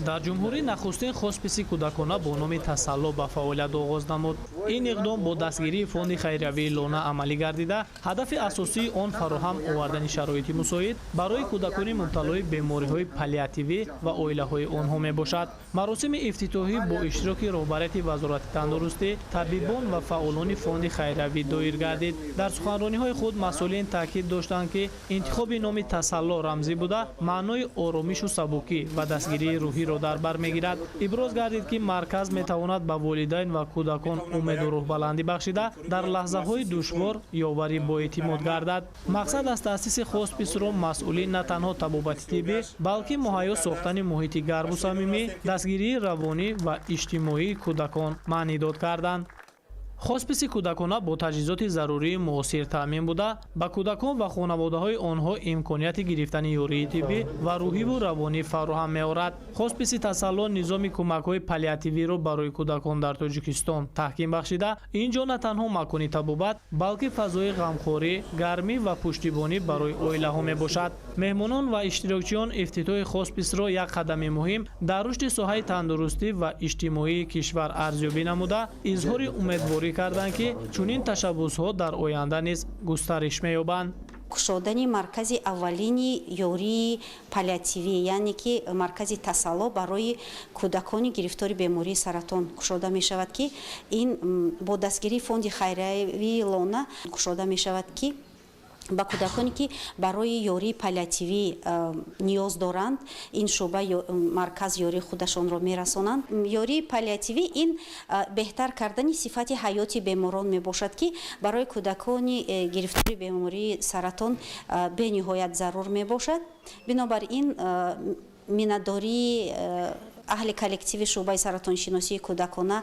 [SPEAKER 1] Дар ҷумҳурӣ нахустин хосписи кӯдакона бо номи Тасалло ба фаъолият оғоз намуд. Ин иқдом бо дастгирии фонди хайриявии Лона амалӣ гардида, ҳадафи асосии он фароҳам овардани шароити мусоид барои кӯдакони мубталои бемориҳои паллиативӣ ва оилаҳои онҳо мебошад. Маросими ифтитоҳӣ бо иштироки роҳбарияти Вазорати тандурустӣ, табибон ва фаъолони фонди хайриявӣ доир гардид. Дар суханрониҳои худ масъулин таъкид доштанд, ки интихоби номи Тасалло рамзӣ буда, маънои оромишу сабукӣ ва дастгирии рӯҳиро дар бар мегирад. Иброз гардид, ки марказ метавонад ба волидайн ва кӯдакон умеду рӯҳбаландӣ бахшида, дар лаҳзаҳои душвор ёварӣ боэътимод гардад. Мақсад аз таъсиси хосписро масъулин на танҳо табобати тиббӣ, балки муҳайё сохтани муҳити гарму самимӣ, дастгирии равонӣ ва иҷтимоии кӯдакон маънидод карданд. Хосписи кӯдакона бо таҷҳизоти зарурии муосир таъмин буда, ба кӯдакон ва хонаводаҳои онҳо имконияти гирифтани ёрии тиббӣ ва рӯҳиву равонӣ фароҳам меорад. Хосписи Тасалло низоми кӯмакҳои паллиативиро барои кӯдакон дар Тоҷикистон таҳким бахшида, ин ҷо на танҳо макони табобат, балки фазои ғамхорӣ, гармӣ ва пуштибонӣ барои оилаҳо мебошад. Меҳмонон ва иштирокчиён ифтитоҳи хосписро як қадами муҳим дар рушди соҳаи тандурустӣ ва иҷтимоии кишвар арзёбӣ намуда, изҳори умедворӣ карданд, ки чунин ташаббусҳо дар оянда низ густариш меёбанд.
[SPEAKER 2] Кушодани маркази аввалини ёрии паллиативӣ, яъне ки маркази Тасалло барои кӯдакони гирифтори бемории саратон кушода мешавад, ки ин бо дастгирии фонди хайриявии Лона кушода мешавад, ки Ба кӯдаконе ки барои ёрии паллиативӣ ниёз доранд, ин шӯъба марказ ёрии худашонро мерасонанд. Ёрии паллиативӣ ин беҳтар кардани сифати ҳаёти беморон мебошад, ки барои кӯдакони гирифтори бемории саратон бениҳоят зарур мебошад. Бинобар ин миннатдории аҳли коллективи шӯъбаи саратоншиносии кӯдакона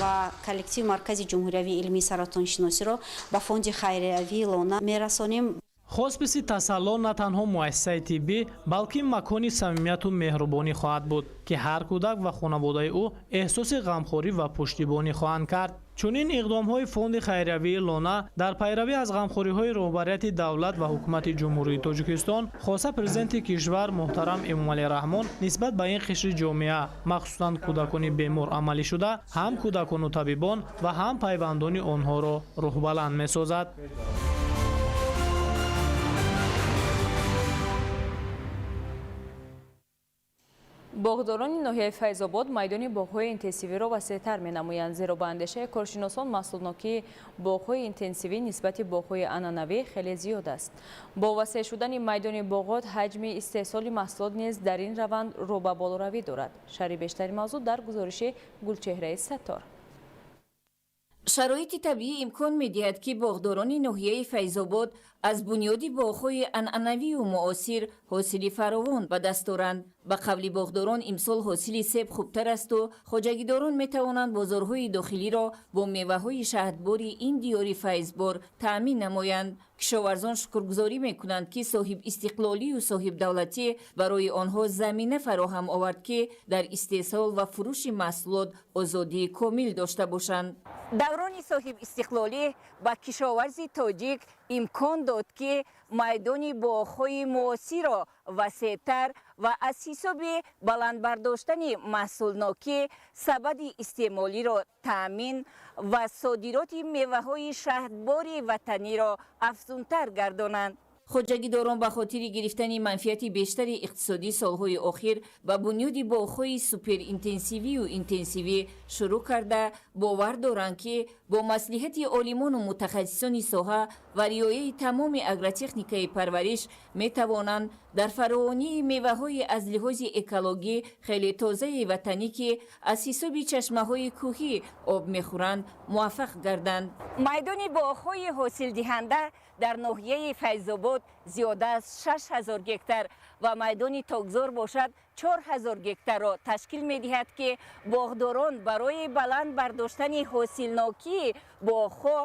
[SPEAKER 2] ва коллективи Маркази ҷумҳуриявии илмии саратоншиносиро ба фонди хайриявии Лона мерасонем.
[SPEAKER 1] Хосписи Тасалло на танҳо муассисаи тиббӣ, балки макони самимияту меҳрубонӣ хоҳад буд, ки ҳар кӯдак ва хонаводаи ӯ эҳсоси ғамхорӣ ва пуштибонӣ хоҳанд кард. Чунин иқдомҳои фонди хайриявии Лона дар пайравӣ аз ғамхориҳои роҳбарияти давлат ва ҳукумати Ҷумҳурии Тоҷикистон, хоса президенти кишвар муҳтарам Эмомалӣ Раҳмон нисбат ба ин қишри ҷомеа, махсусан кӯдакони бемор амалӣ шуда, ҳам кӯдакону табибон ва ҳам пайвандони онҳоро рӯҳбаланд месозад.
[SPEAKER 8] Боғдорони ноҳияи Файзобод майдони боғҳои интенсивиро васеътар менамоянд, зеро ба андешаи коршиносон маҳсулнокии боғҳои интенсивӣ нисбати боғҳои анъанавӣ хеле зиёд аст. Бо васеъ шудани майдони боғот ҳаҷми истеҳсоли маҳсулот низ дар ин раванд рӯ ба болоравӣ дорад. Шарҳи бештари мавзӯъ дар гузориши Гулчеҳраи Саттор.
[SPEAKER 4] Шароити табиӣ имкон медиҳад, ки боғдорони ноҳияи Файзобод аз бунёди боғҳои анъанавию муосир ҳосили фаровон ба даст оранд. Ба қавли боғдорон, имсол ҳосили себ хубтар асту хоҷагидорон метавонанд бозорҳои дохилиро бо меваҳои шаҳдбори ин диёри файзбор таъмин намоянд. Кишоварзон шукргузорӣ мекунанд, ки соҳибистиқлолию соҳибдавлатӣ барои онҳо замина фароҳам овард, ки дар истеҳсол ва фурӯши маҳсулот озодии комил дошта бошанд. Даврони соҳибистиқлолӣ ба кишоварзи тоҷик имкон дод, ки майдони боғҳои муосирро васеътар ва аз ҳисоби баланд бардоштани маҳсулнокӣ сабади истеъмолиро таъмин ва содироти меваҳои шаҳдбори ватаниро афзунтар гардонанд. Хоҷагидорон ба хотири гирифтани манфиати бештари иқтисодӣ солҳои охир ба бунёди боғҳои суперинтенсивию интенсивӣ шурӯъ карда, бовар доранд, ки бо маслиҳати олимону мутахассисони соҳа ва риояи тамоми агротехникаи парвариш метавонанд дар фаровонии меваҳои аз лиҳози экологӣ хеле тозаи ватанӣ, ки аз ҳисоби чашмаҳои кӯҳӣ об мехӯранд, муваффақ гарданд. Майдони боғҳои ҳосилдиҳанда дар ноҳияи Файзобод зиёда аз 6000 гектар ва майдони токзор бошад 4000 гектарро ташкил медиҳад, ки боғдорон барои баланд бардоштани ҳосилнокии боғҳо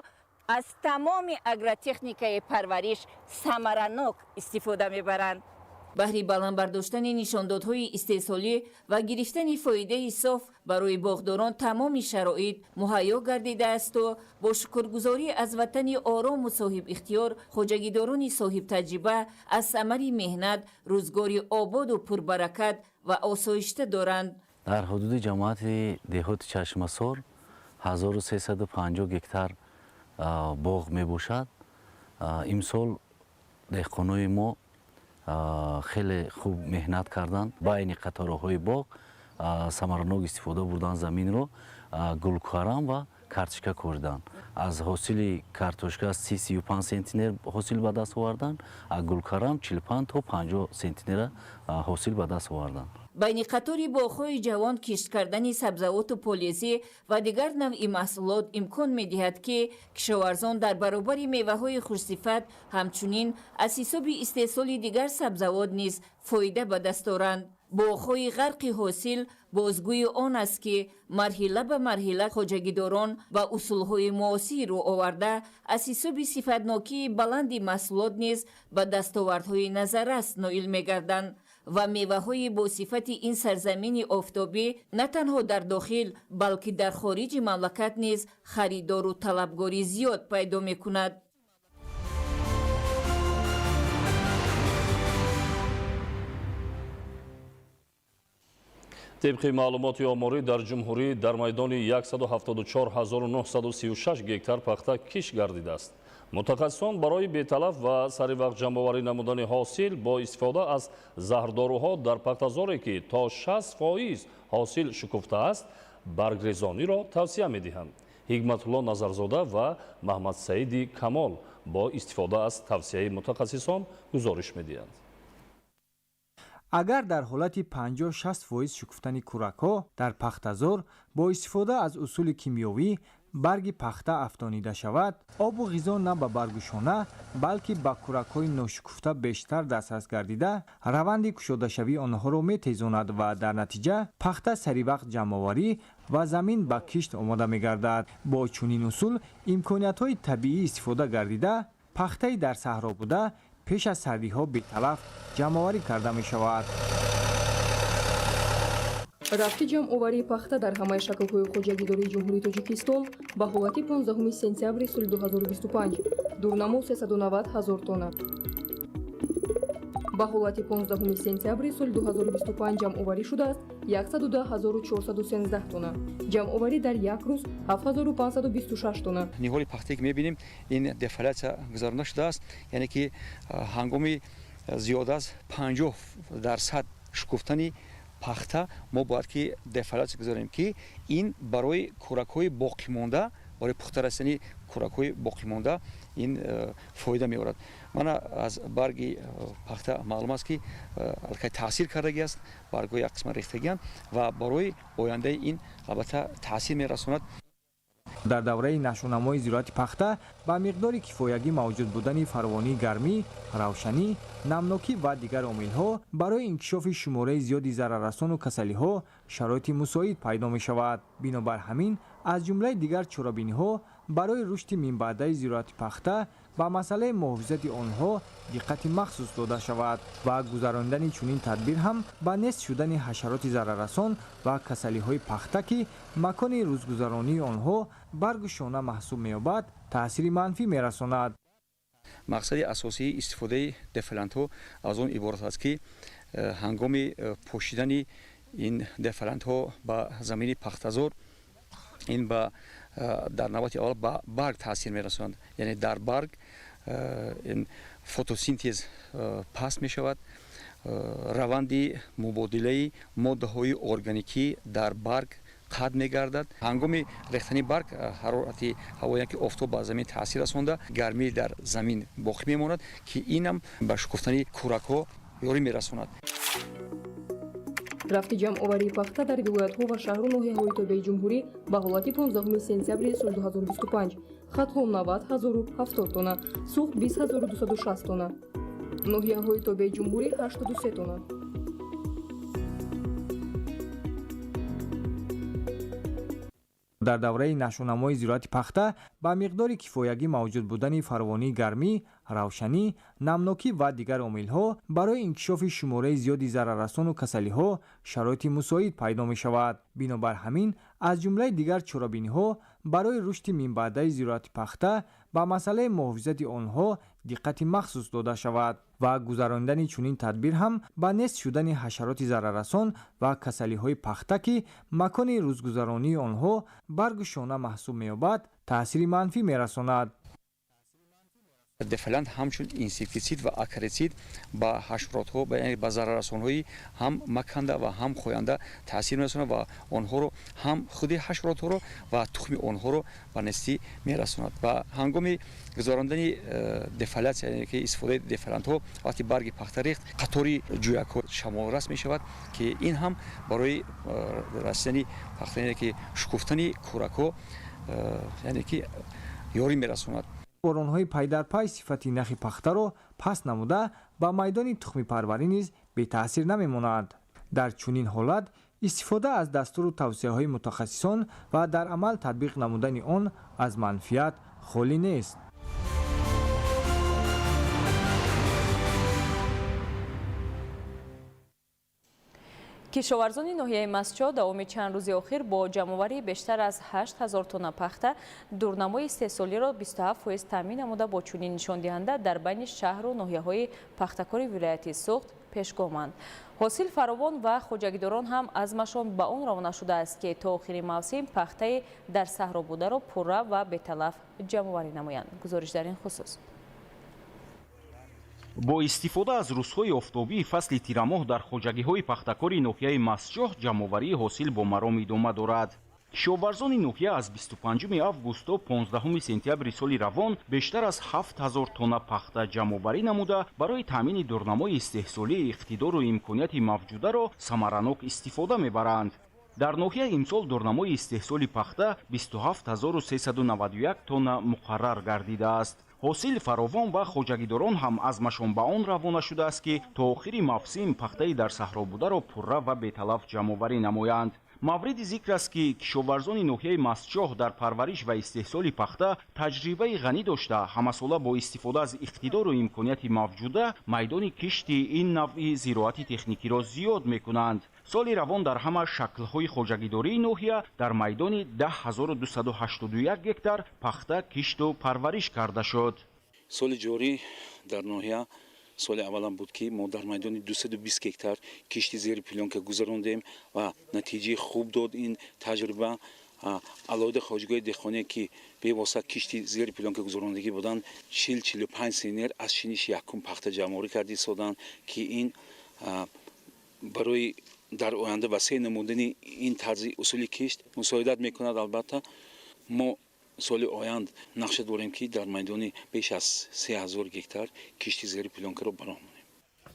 [SPEAKER 4] аз тамоми агротехникаи парвариш самаранок истифода мебаранд. Баҳри баланд бардоштани нишондодҳои истеҳсолӣ ва гирифтани фоидаи соф барои боғдорон тамоми шароит муҳайё гардидаасту бо шукргузорӣ аз ватани орому соҳибихтиёр хоҷагидорони соҳибтаҷриба аз самари меҳнат рӯзгори ободу пурбаракат ва осоишта доранд.
[SPEAKER 6] Дар ҳудуди ҷамоати деҳоти Чашмасор 1350 гектар боғ мебошад. Имсол деҳқонои мо хеле хуб меҳнат карданд. Байни қатораҳои боғ самаранок истифода бурдан заминро, гулкарам ва картошка кориданд. Аз ҳосили картошка 35 сентнер ҳосил ба даст оварданд, аз гулкарам 45 то 50 сентнера ҳосил ба даст оварданд.
[SPEAKER 4] Байни қатори боғҳои ҷавон кишт кардани сабзавоту полезӣ ва дигар навъи маҳсулот имкон медиҳад, ки кишоварзон дар баробари меваҳои хушсифат ҳамчунин аз ҳисоби истеҳсоли дигар сабзавот низ фоида ба даст оранд. Боғҳои ғарқи ҳосил бозгӯи он аст, ки марҳила ба марҳила хоҷагидорон ба усулҳои муосир рӯ оварда аз ҳисоби сифатнокии баланди маҳсулот низ ба дастовардҳои назаррас ноил мегарданд ва меваҳои бо сифати ин сарзамини офтобӣ на танҳо дар дохил, балки дар хориҷи мамлакат низ харидору талабгори зиёд пайдо мекунад.
[SPEAKER 9] Тибқи маълумоти оморӣ дар ҷумҳурӣ дар майдони 174936 гектар пахта кишт гардидааст. Мутахассисон барои беталаф ва саривақт ҷамъоварӣ намудани ҳосил бо истифода аз заҳрдоруҳо дар пахтазоре, ки то 60% ҳосил шукуфтааст, баргрезониро тавсия медиҳанд. Ҳикматулло Назарзода ва Маҳмадсаиди Камол бо истифода аз тавсияи мутахассисон гузориш медиҳанд.
[SPEAKER 7] Агар дар ҳолати 50-60% шукуфтани кӯракҳо дар пахтазор бо истифода аз усули кимиёвӣ барги пахта афтонида шавад, обу ғизо на ба баргу шона, балки ба кӯракҳои ношукуфта бештар дастрас гардида, раванди кушодашавии онҳоро метезонад ва дар натиҷа пахта саривақт ҷамъоварӣ ва замин ба кишт омода мегардад. Бо чунин усул имкониятҳои табиӣ истифода гардида, пахтаи дар саҳро буда пеш аз сардиҳо беталаф ҷамъоварӣ карда мешавад.
[SPEAKER 11] Рафти ҷамъоварии пахта дар ҳамаи шаклҳои хоҷагидории Ҷумҳурии Тоҷикистон ба ҳолати 15 сентябри соли 2025 дурнамо 390 ҳазор тонна. Ба ҳолати 15 сентябри соли 2025 ҷамъоварӣ шудааст 110 413 тонна. Ҷамъоварӣ дар як рӯз 7526 тонна.
[SPEAKER 12] Ниҳоли пахтае ки мебинем, ин дефолиатсия гузаронда шудааст, яъне ки ҳангоми зиёда аз 50% шукуфтани пахта мо бояд ки дефолиатсия гузаронем, ки ин барои кӯракҳои боқимонда, барои пухта расидани кӯракҳои боқимонда ин фоида меорад. Мана, аз барги пахта маълум аст, ки аллакай таъсир кардагӣ аст, баргҳои як қисмат рехтагианд ва барои ояндаи ин албатта таъсир мерасонад.
[SPEAKER 7] Дар давраи нашъунамои зироати пахта ба миқдори кифоягӣ мавҷуд будани фаровонии гармӣ, равшанӣ, намнокӣ ва дигар омилҳо барои инкишофи шумораи зиёди зараррасону касалиҳо шароити мусоид пайдо мешавад. Бинобар ҳамин, аз ҷумлаи дигар чорабиниҳо барои рушди минбаъдаи зироати пахта ба масъалаи муҳофизати онҳо диққати махсус дода шавад ва гузаронидани чунин тадбир ҳам ба нест шудани ҳашароти зараррасон ва касалиҳои пахта, ки макони рӯзгузаронии онҳо баргу шона маҳсуб меёбад, таъсири манфӣ мерасонад.
[SPEAKER 12] Мақсади асосии истифодаи дефолиантҳо аз он иборат аст, ки ҳангоми пошидани ин дефолиантҳо ба замини пахтазор ин ба дар навбати аввал ба барг таъсир мерасонад, яъне дар барг фотосинтез паст мешавад, раванди мубодилаи моддаҳои органикӣ дар барг қатъ мегардад. Ҳангоми рехтани барг ҳарорати ҳаво, ки офтоб ба замин таъсир расонда, гармӣ дар замин боқӣ мемонад, ки инам ба шукуфтани кӯракҳо ёрӣ мерасонад.
[SPEAKER 11] Рафти ҷамъоварии пахта дар вилоятҳо ва шаҳру ноҳияҳои тобеи ҷумҳурӣ ба ҳолати 15 сентябри соли 2025: Хатлон 90 070 тонна, Суғд 20 260 тонна, ноҳияҳои тобеи ҷумҳурӣ 83 тонна.
[SPEAKER 7] Дар давраи нашъунамои зироати пахта ба миқдори кифоягӣ мавҷуд будани фаровонии гармӣ, равшанӣ, намнокӣ ва дигар омилҳо барои инкишофи шумораи зиёди зараррасону касалиҳо шароити мусоид пайдо мешавад. Бинобар ҳамин, аз ҷумлаи дигар чорабиниҳо барои рушди минбаъдаи зироати пахта ба масъалаи муҳофизати онҳо диққати махсус дода шавад ва гузаронидани чунин тадбир ҳам ба нест шудани ҳашароти зараррасон ва касалиҳои пахта, ки макони рӯзгузаронии онҳо баргу шона маҳсуб меёбад, таъсири манфӣ мерасонад.
[SPEAKER 12] Дефолиант ҳамчун инсектитсид ва акарицид ба ҳашаротҳо, яъне ба зараррасонҳои ҳам маканда ва ҳам хоянда таъсир мерасонад ва онҳоро, ҳам худи ҳашаротҳоро ва тухми онҳоро ба нестӣ мерасонад. Ва ҳангоми гузарондани дефолиатсия, яъне ки истифодаи дефолиантҳо, вақти барги пахта рехт, қатори ҷӯякҳо шамолрас мешавад, ки ин ҳам барои расидани пахта, яъне ки шукуфтани кӯракҳо, яъне ки ёрӣ мерасонад.
[SPEAKER 7] Боронҳои пайдарпай сифати нахи пахтаро паст намуда, ба майдони тухмипарварӣ низ бетаъсир намемонад. Дар чунин ҳолат истифода аз дастуру тавсияҳои мутахассисон ва дар амал татбиқ намудани он аз манфиат холӣ нест.
[SPEAKER 8] Кишоварзони ноҳияи Мастчоҳ давоми чанд рӯзи охир бо ҷамъоварии бештар аз 8 ҳазор тонна пахта дурнамои истеҳсолиро 27% таъмин намуда, бо чунин нишондиҳанда дар байни шаҳру ноҳияҳои пахтакори вилояти Суғд пешгоманд. Ҳосил фаровон ва хоҷагидорон ҳам азмашон ба он равона шудааст, ки то охири мавсим пахтаи дар саҳро бударо пурра ва беталаф ҷамъоварӣ намоянд. Гузориш дар ин хусус.
[SPEAKER 13] Бо истифода аз рӯзҳои офтобии фасли тирамоҳ дар хоҷагиҳои пахтакори ноҳияи Мастчоҳ ҷамъоварии ҳосил бо маром идома дорад. Кишоварзони ноҳия аз 25 август то 15 сентябри соли равон бештар аз 7000 тонна пахта ҷамъоварӣ намуда, барои таъмини дурнамои истеҳсолии иқтидору имконияти мавҷударо самаранок истифода мебаранд. Дар ноҳия имсол дурнамои истеҳсоли пахта 27391 тонна муқаррар гардидааст. Ҳосил фаровон ва хоҷагидорон ҳам азмашон ба он равона шудааст, ки то охири мавсим пахтаи дар саҳро бударо пурра ва беталаф ҷамъоварӣ намоянд. Мавриди зикр аст, ки кишоварзони ноҳияи Мастчоҳ дар парвариш ва истеҳсоли пахта таҷрибаи ғанӣ дошта, ҳамасола бо истифода аз иқтидору имконияти мавҷуда майдони кишти ин навъи зироати техникиро зиёд мекунанд. Соли равон дар ҳама шаклҳои хоҷагидории ноҳия дар майдони 10281 гектар пахта кишту парвариш карда шуд.
[SPEAKER 5] Соли ҷорӣ дар ноҳия соли аввалам буд, ки мо дар майдони 220 гектар кишти зери плёнка гузарондем ва натиҷаи хуб дод ин таҷриба. Алоҳида хоҷагиҳои деҳқоние, ки бевосита кишти зери плёнка гузарондагӣ буданд, 40-45 центнер аз шиниши якум пахта ҷамъоварӣ карда истоданд, ки ин барои дар оянда васеъ намудани ин тарзи усули кишт мусоидат мекунад. Албатта, мо соли оянд нақша дорем, ки дар майдони беш аз 3000 гектар кишти зери плёнкаро ба роҳ монем.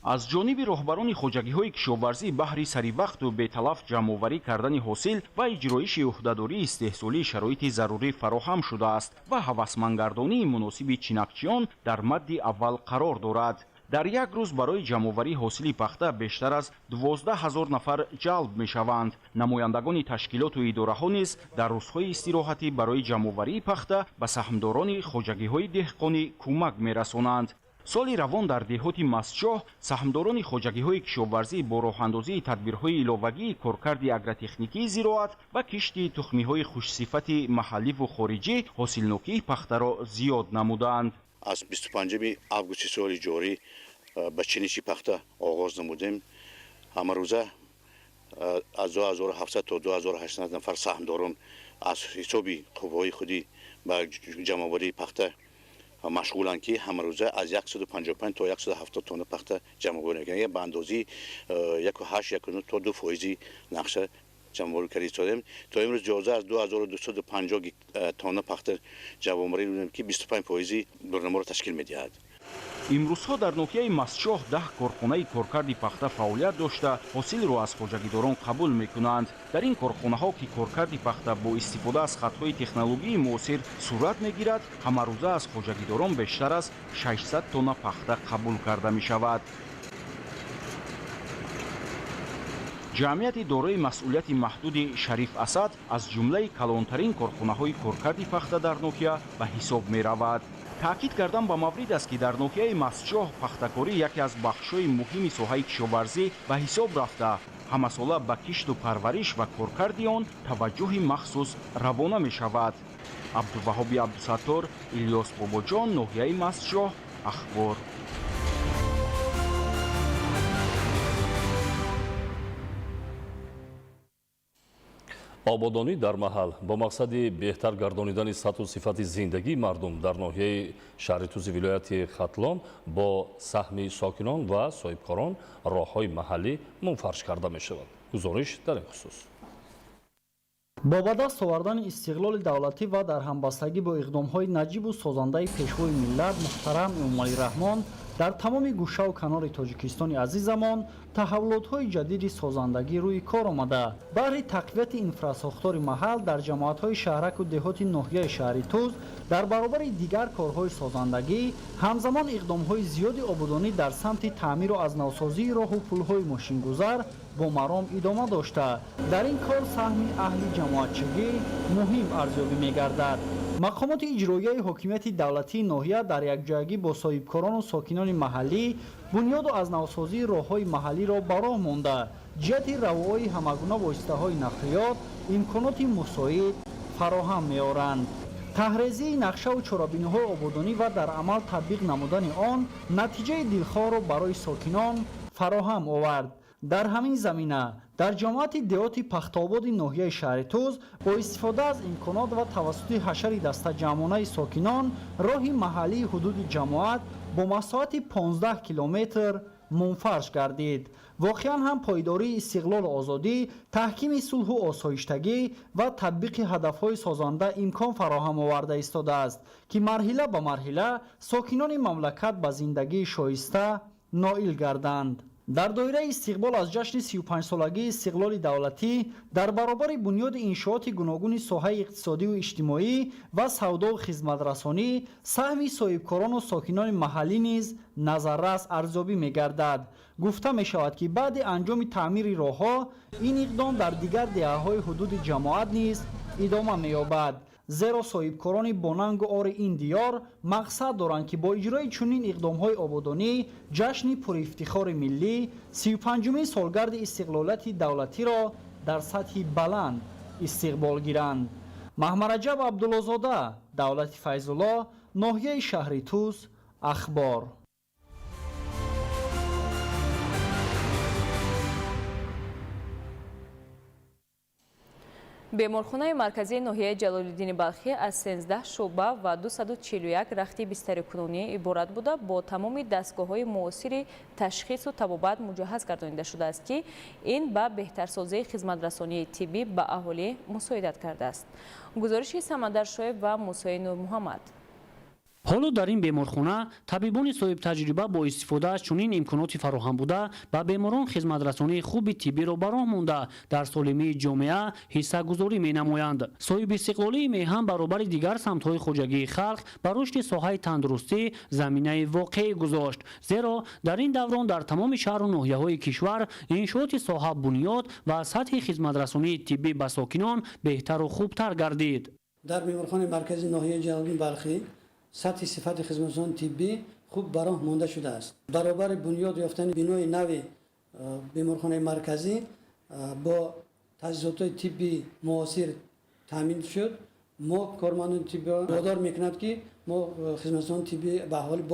[SPEAKER 13] Аз ҷониби роҳбарони хоҷагиҳои кишоварзӣ баҳри саривақту беталаф ҷамъоварӣ кардани ҳосил ва иҷроиши ӯҳдадории истеҳсолии шароити зарурӣ фароҳам шудааст ва ҳавасмандгардонии муносиби чинакчиён дар мадди аввал қарор дорад. Дар як рӯз барои ҷамъоварии ҳосили пахта бештар аз 12 000 нафар ҷалб мешаванд. Намояндагони ташкилоту идораҳо низ дар рӯзҳои истироҳатӣ барои ҷамъоварии пахта ба саҳмдорони хоҷагиҳои деҳқонӣ кӯмак мерасонанд. Соли равон дар деҳоти Мастчоҳ саҳмдорони хоҷагиҳои кишоварзӣ бо роҳандозии тадбирҳои иловагии коркарди агротехникии зироат ва кишти тухмиҳои хушсифати маҳалливу хориҷӣ ҳосилнокии пахтаро зиёд намуданд.
[SPEAKER 14] Аз 25 августи соли ҷорӣ ба чиниши пахта оғоз намудем. Ҳамарӯза аз 2700 то 2800 нафар саҳмдорон аз ҳисоби қувваҳои худӣ ба ҷамъоварии пахта машғуланд, ки ҳамарӯза аз 155 то 170 тонна пахта ҷамъоварӣ мекунанд. Ба андозаи 1,8, 1,9 то 2 фоизи нақша ҷамъоварӣ карда истодем. То имрӯз ҷоза аз 2250 тонна пахта ҷамъоварӣ намудем, ки 25 фоизи дурнаморо ташкил медиҳад.
[SPEAKER 13] Имрӯзҳо дар ноҳияи Мастчоҳ 10 корхонаи коркарди пахта фаъолият дошта, ҳосилро аз хоҷагидорон қабул мекунанд. Дар ин корхонаҳо, ки коркарди пахта бо истифода аз хатҳои технологияи муосир сурат мегирад, ҳамарӯза аз хоҷагидорон бештар аз 600 тонна пахта қабул карда мешавад. Ҷамъияти дорои масъулияти маҳдуди Шариф Асад аз ҷумлаи калонтарин корхонаҳои коркарди пахта дар ноҳия ба ҳисоб меравад. Таъкид кардан ба маврид аст, ки дар ноҳияи Мастчоҳ пахтакорӣ яке аз бахшҳои муҳими соҳаи кишоварзӣ ба ҳисоб рафта, ҳамасола ба кишту парвариш ва коркарди он таваҷҷӯҳи махсус равона мешавад. Абдуваҳоби Абдусаттор, Илёс Бобоҷон, ноҳияи Мастчоҳ, Ахбор.
[SPEAKER 9] Ободонӣ дар маҳал бо мақсади беҳтар гардонидани сатҳу сифати зиндагии мардум дар ноҳияи шаҳри Тузи вилояти Хатлон бо саҳми сокинон ва соҳибкорон роҳҳои маҳаллӣ мунфарш карда мешавад. Гузориш дар ин хусус.
[SPEAKER 15] Бо ба даст овардани истиқлоли давлатӣ ва дар ҳамбастагӣ бо иқдомҳои наҷибу созандаи Пешвои миллат муҳтарам Эмомалӣ Раҳмон дар тамоми гӯшаву канори Тоҷикистони азизамон таҳаввулотҳои ҷадиди созандагӣ рӯи кор омада, баҳри тақвияти инфрасохтори маҳал дар ҷамоатҳои шаҳраку деҳоти ноҳияи шаҳри Туз дар баробари дигар корҳои созандагӣ ҳамзамон иқдомҳои зиёди ободонӣ дар самти таъмиру аз навсозии роҳу пулҳои мошингузар бо маром идома дошта, дар ин кор саҳми аҳли ҷамоатчигӣ муҳим арзёбӣ мегардад. Мақомоти иҷроияи ҳокимияти давлатии ноҳия дар якҷоягӣ бо соҳибкорону сокинони маҳаллӣ бунёду аз навсозии роҳҳои маҳаллиро ба роҳ монда, ҷиҳати равои ҳамагуна воситаҳои нақлиёт имконоти мусоид фароҳам меоранд. Таҳрезии нақшаву чорабиниҳои ободонӣ ва дар амал татбиқ намудани он натиҷаи дилхоҳро барои сокинон фароҳам овард. Дар ҳамин замина дар ҷамоати деҳоти Пахтободи ноҳияи шаҳри Туз бо истифода аз имконот ва тавассути ҳашари дастаҷамъонаи сокинон роҳи маҳаллии ҳудуди ҷамоат бо масоҳати 15 километр мунфарш гардид. Воқеан ҳам пойдории истиқлолу озодӣ, таҳкими сулҳу осоиштагӣ ва татбиқи ҳадафҳои созанда имкон фароҳам оварда истодааст, ки марҳила ба марҳила сокинони мамлакат ба зиндагии шоиста ноил гарданд. Дар доираи истиқбол аз ҷашни 35-солагии истиқлоли давлатӣ дар баробари бунёди иншооти гуногуни соҳаи иқтисодиву иҷтимоӣ ва савдову хизматрасонӣ саҳми соҳибкорону сокинони маҳаллӣ низ назаррас арзёбӣ мегардад. Гуфта мешавад, ки баъди анҷоми таъмири роҳҳо ин иқдом дар дигар деҳаҳои ҳудуди ҷамоат низ идома меёбад, зеро соҳибкорони бонангу ори ин диёр мақсад доранд, ки бо иҷрои чунин иқдомҳои ободонӣ ҷашни пурифтихори миллӣ 35-умин солгарди истиқлолияти давлатиро дар сатҳи баланд истиқбол гиранд. Маҳмараҷаб Абдуллозода, Давлати Файзулло, ноҳияи шаҳри Тус, Ахбор.
[SPEAKER 8] Беморхонаи марказии ноҳияи Ҷалолиддини Балхӣ аз 13 шӯъба ва 241 рахти бистарикунонӣ иборат буда, бо тамоми дастгоҳҳои муосири ташхису табобат муҷаҳҳаз гардонида шудааст, ки ин ба беҳтарсозии хизматрасонии тиббӣ ба аҳолӣ мусоидат кардааст. Гузориши Самандар Шоев ва Мусои Нурмуҳаммад.
[SPEAKER 23] Ҳоло дар ин беморхона табибони соҳибтаҷриба бо истифода аз чунин имконоти фароҳам буда ба беморон хизматрасонии хуби тиббиро ба роҳ монда дар солимии ҷомеа ҳиссагузорӣ менамоянд. Соҳибистиқлолии меҳан баробари дигар самтҳои хоҷагии халқ ба рушди соҳаи тандурустӣ заминаи воқеӣ гузошт, зеро дар ин даврон дар тамоми шаҳру ноҳияҳои кишвар иншооти соҳа бунёд ва сатҳи хизматрасонии тиббӣ ба сокинон беҳтару хубтар гардид.
[SPEAKER 10] Дар беморхонаи марказии ноҳияи Ҷалолиддини Балхӣ сатҳи сифати хизматрасонии тиббӣ хуб ба роҳ монда шудааст. Баробари бунёд ёфтани бинои нави беморхонаи марказӣ бо таҷҳизотҳои тибби муосир таъмин шуд. Мо кормандони тиббиро водор мекунад, ки мо хизматрасонии тиббӣ ба аҳолӣ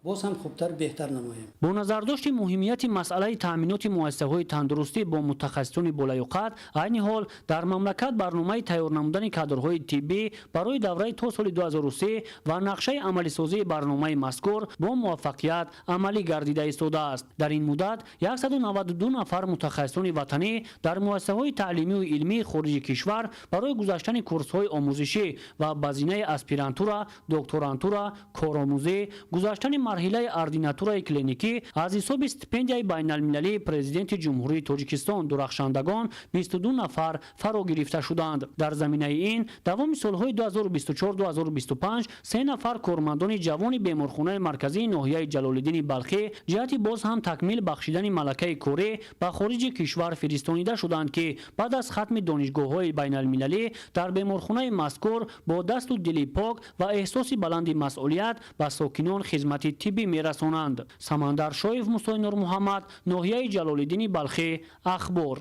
[SPEAKER 10] боз ҳам хубтар, беҳтар намоем.
[SPEAKER 23] Бо назардошти муҳимияти масъалаи таъминоти муассисаҳои тандурустӣ бо мутахассисони болаёқат, айни ҳол дар мамлакат барномаи тайёр намудани кадрҳои тиббӣ барои давраи то соли 2003 ва нақшаи амалисозии барномаи мазкур бо муваффақият амалӣ гардида истодааст. Дар ин муддат 192 нафар мутахассисони ватанӣ дар муассисаҳои таълимию илмии хориҷи кишвар барои гузаштани курсҳои омӯзишӣ ва ба зинаи аспирантура, докторантура, коромӯзӣ, гузаштани марҳилаи ординатураи клиникӣ аз ҳисоби стипендияи байналмилалии Президенти Ҷумҳурии Тоҷикистон дурахшандагон 22 нафар фаро гирифта шуданд. Дар заминаи ин давоми солҳои 2024-2025 се нафар кормандони ҷавони беморхонаи марказии ноҳияи Ҷалолиддини Балхӣ ҷиҳати боз ҳам такмил бахшидани малакаи корӣ ба хориҷи кишвар фиристонида шуданд, ки баъд аз хатми донишгоҳҳои байналмилалӣ дар беморхонаи мазкур бо дасту дили пок ва эҳсоси баланди масъулият ба сокинон хизмати тиббӣ мерасонанд. Самандар Шоев, Мусои Нурмуҳаммад, ноҳияи Ҷалолиддини Балхӣ, Ахбор.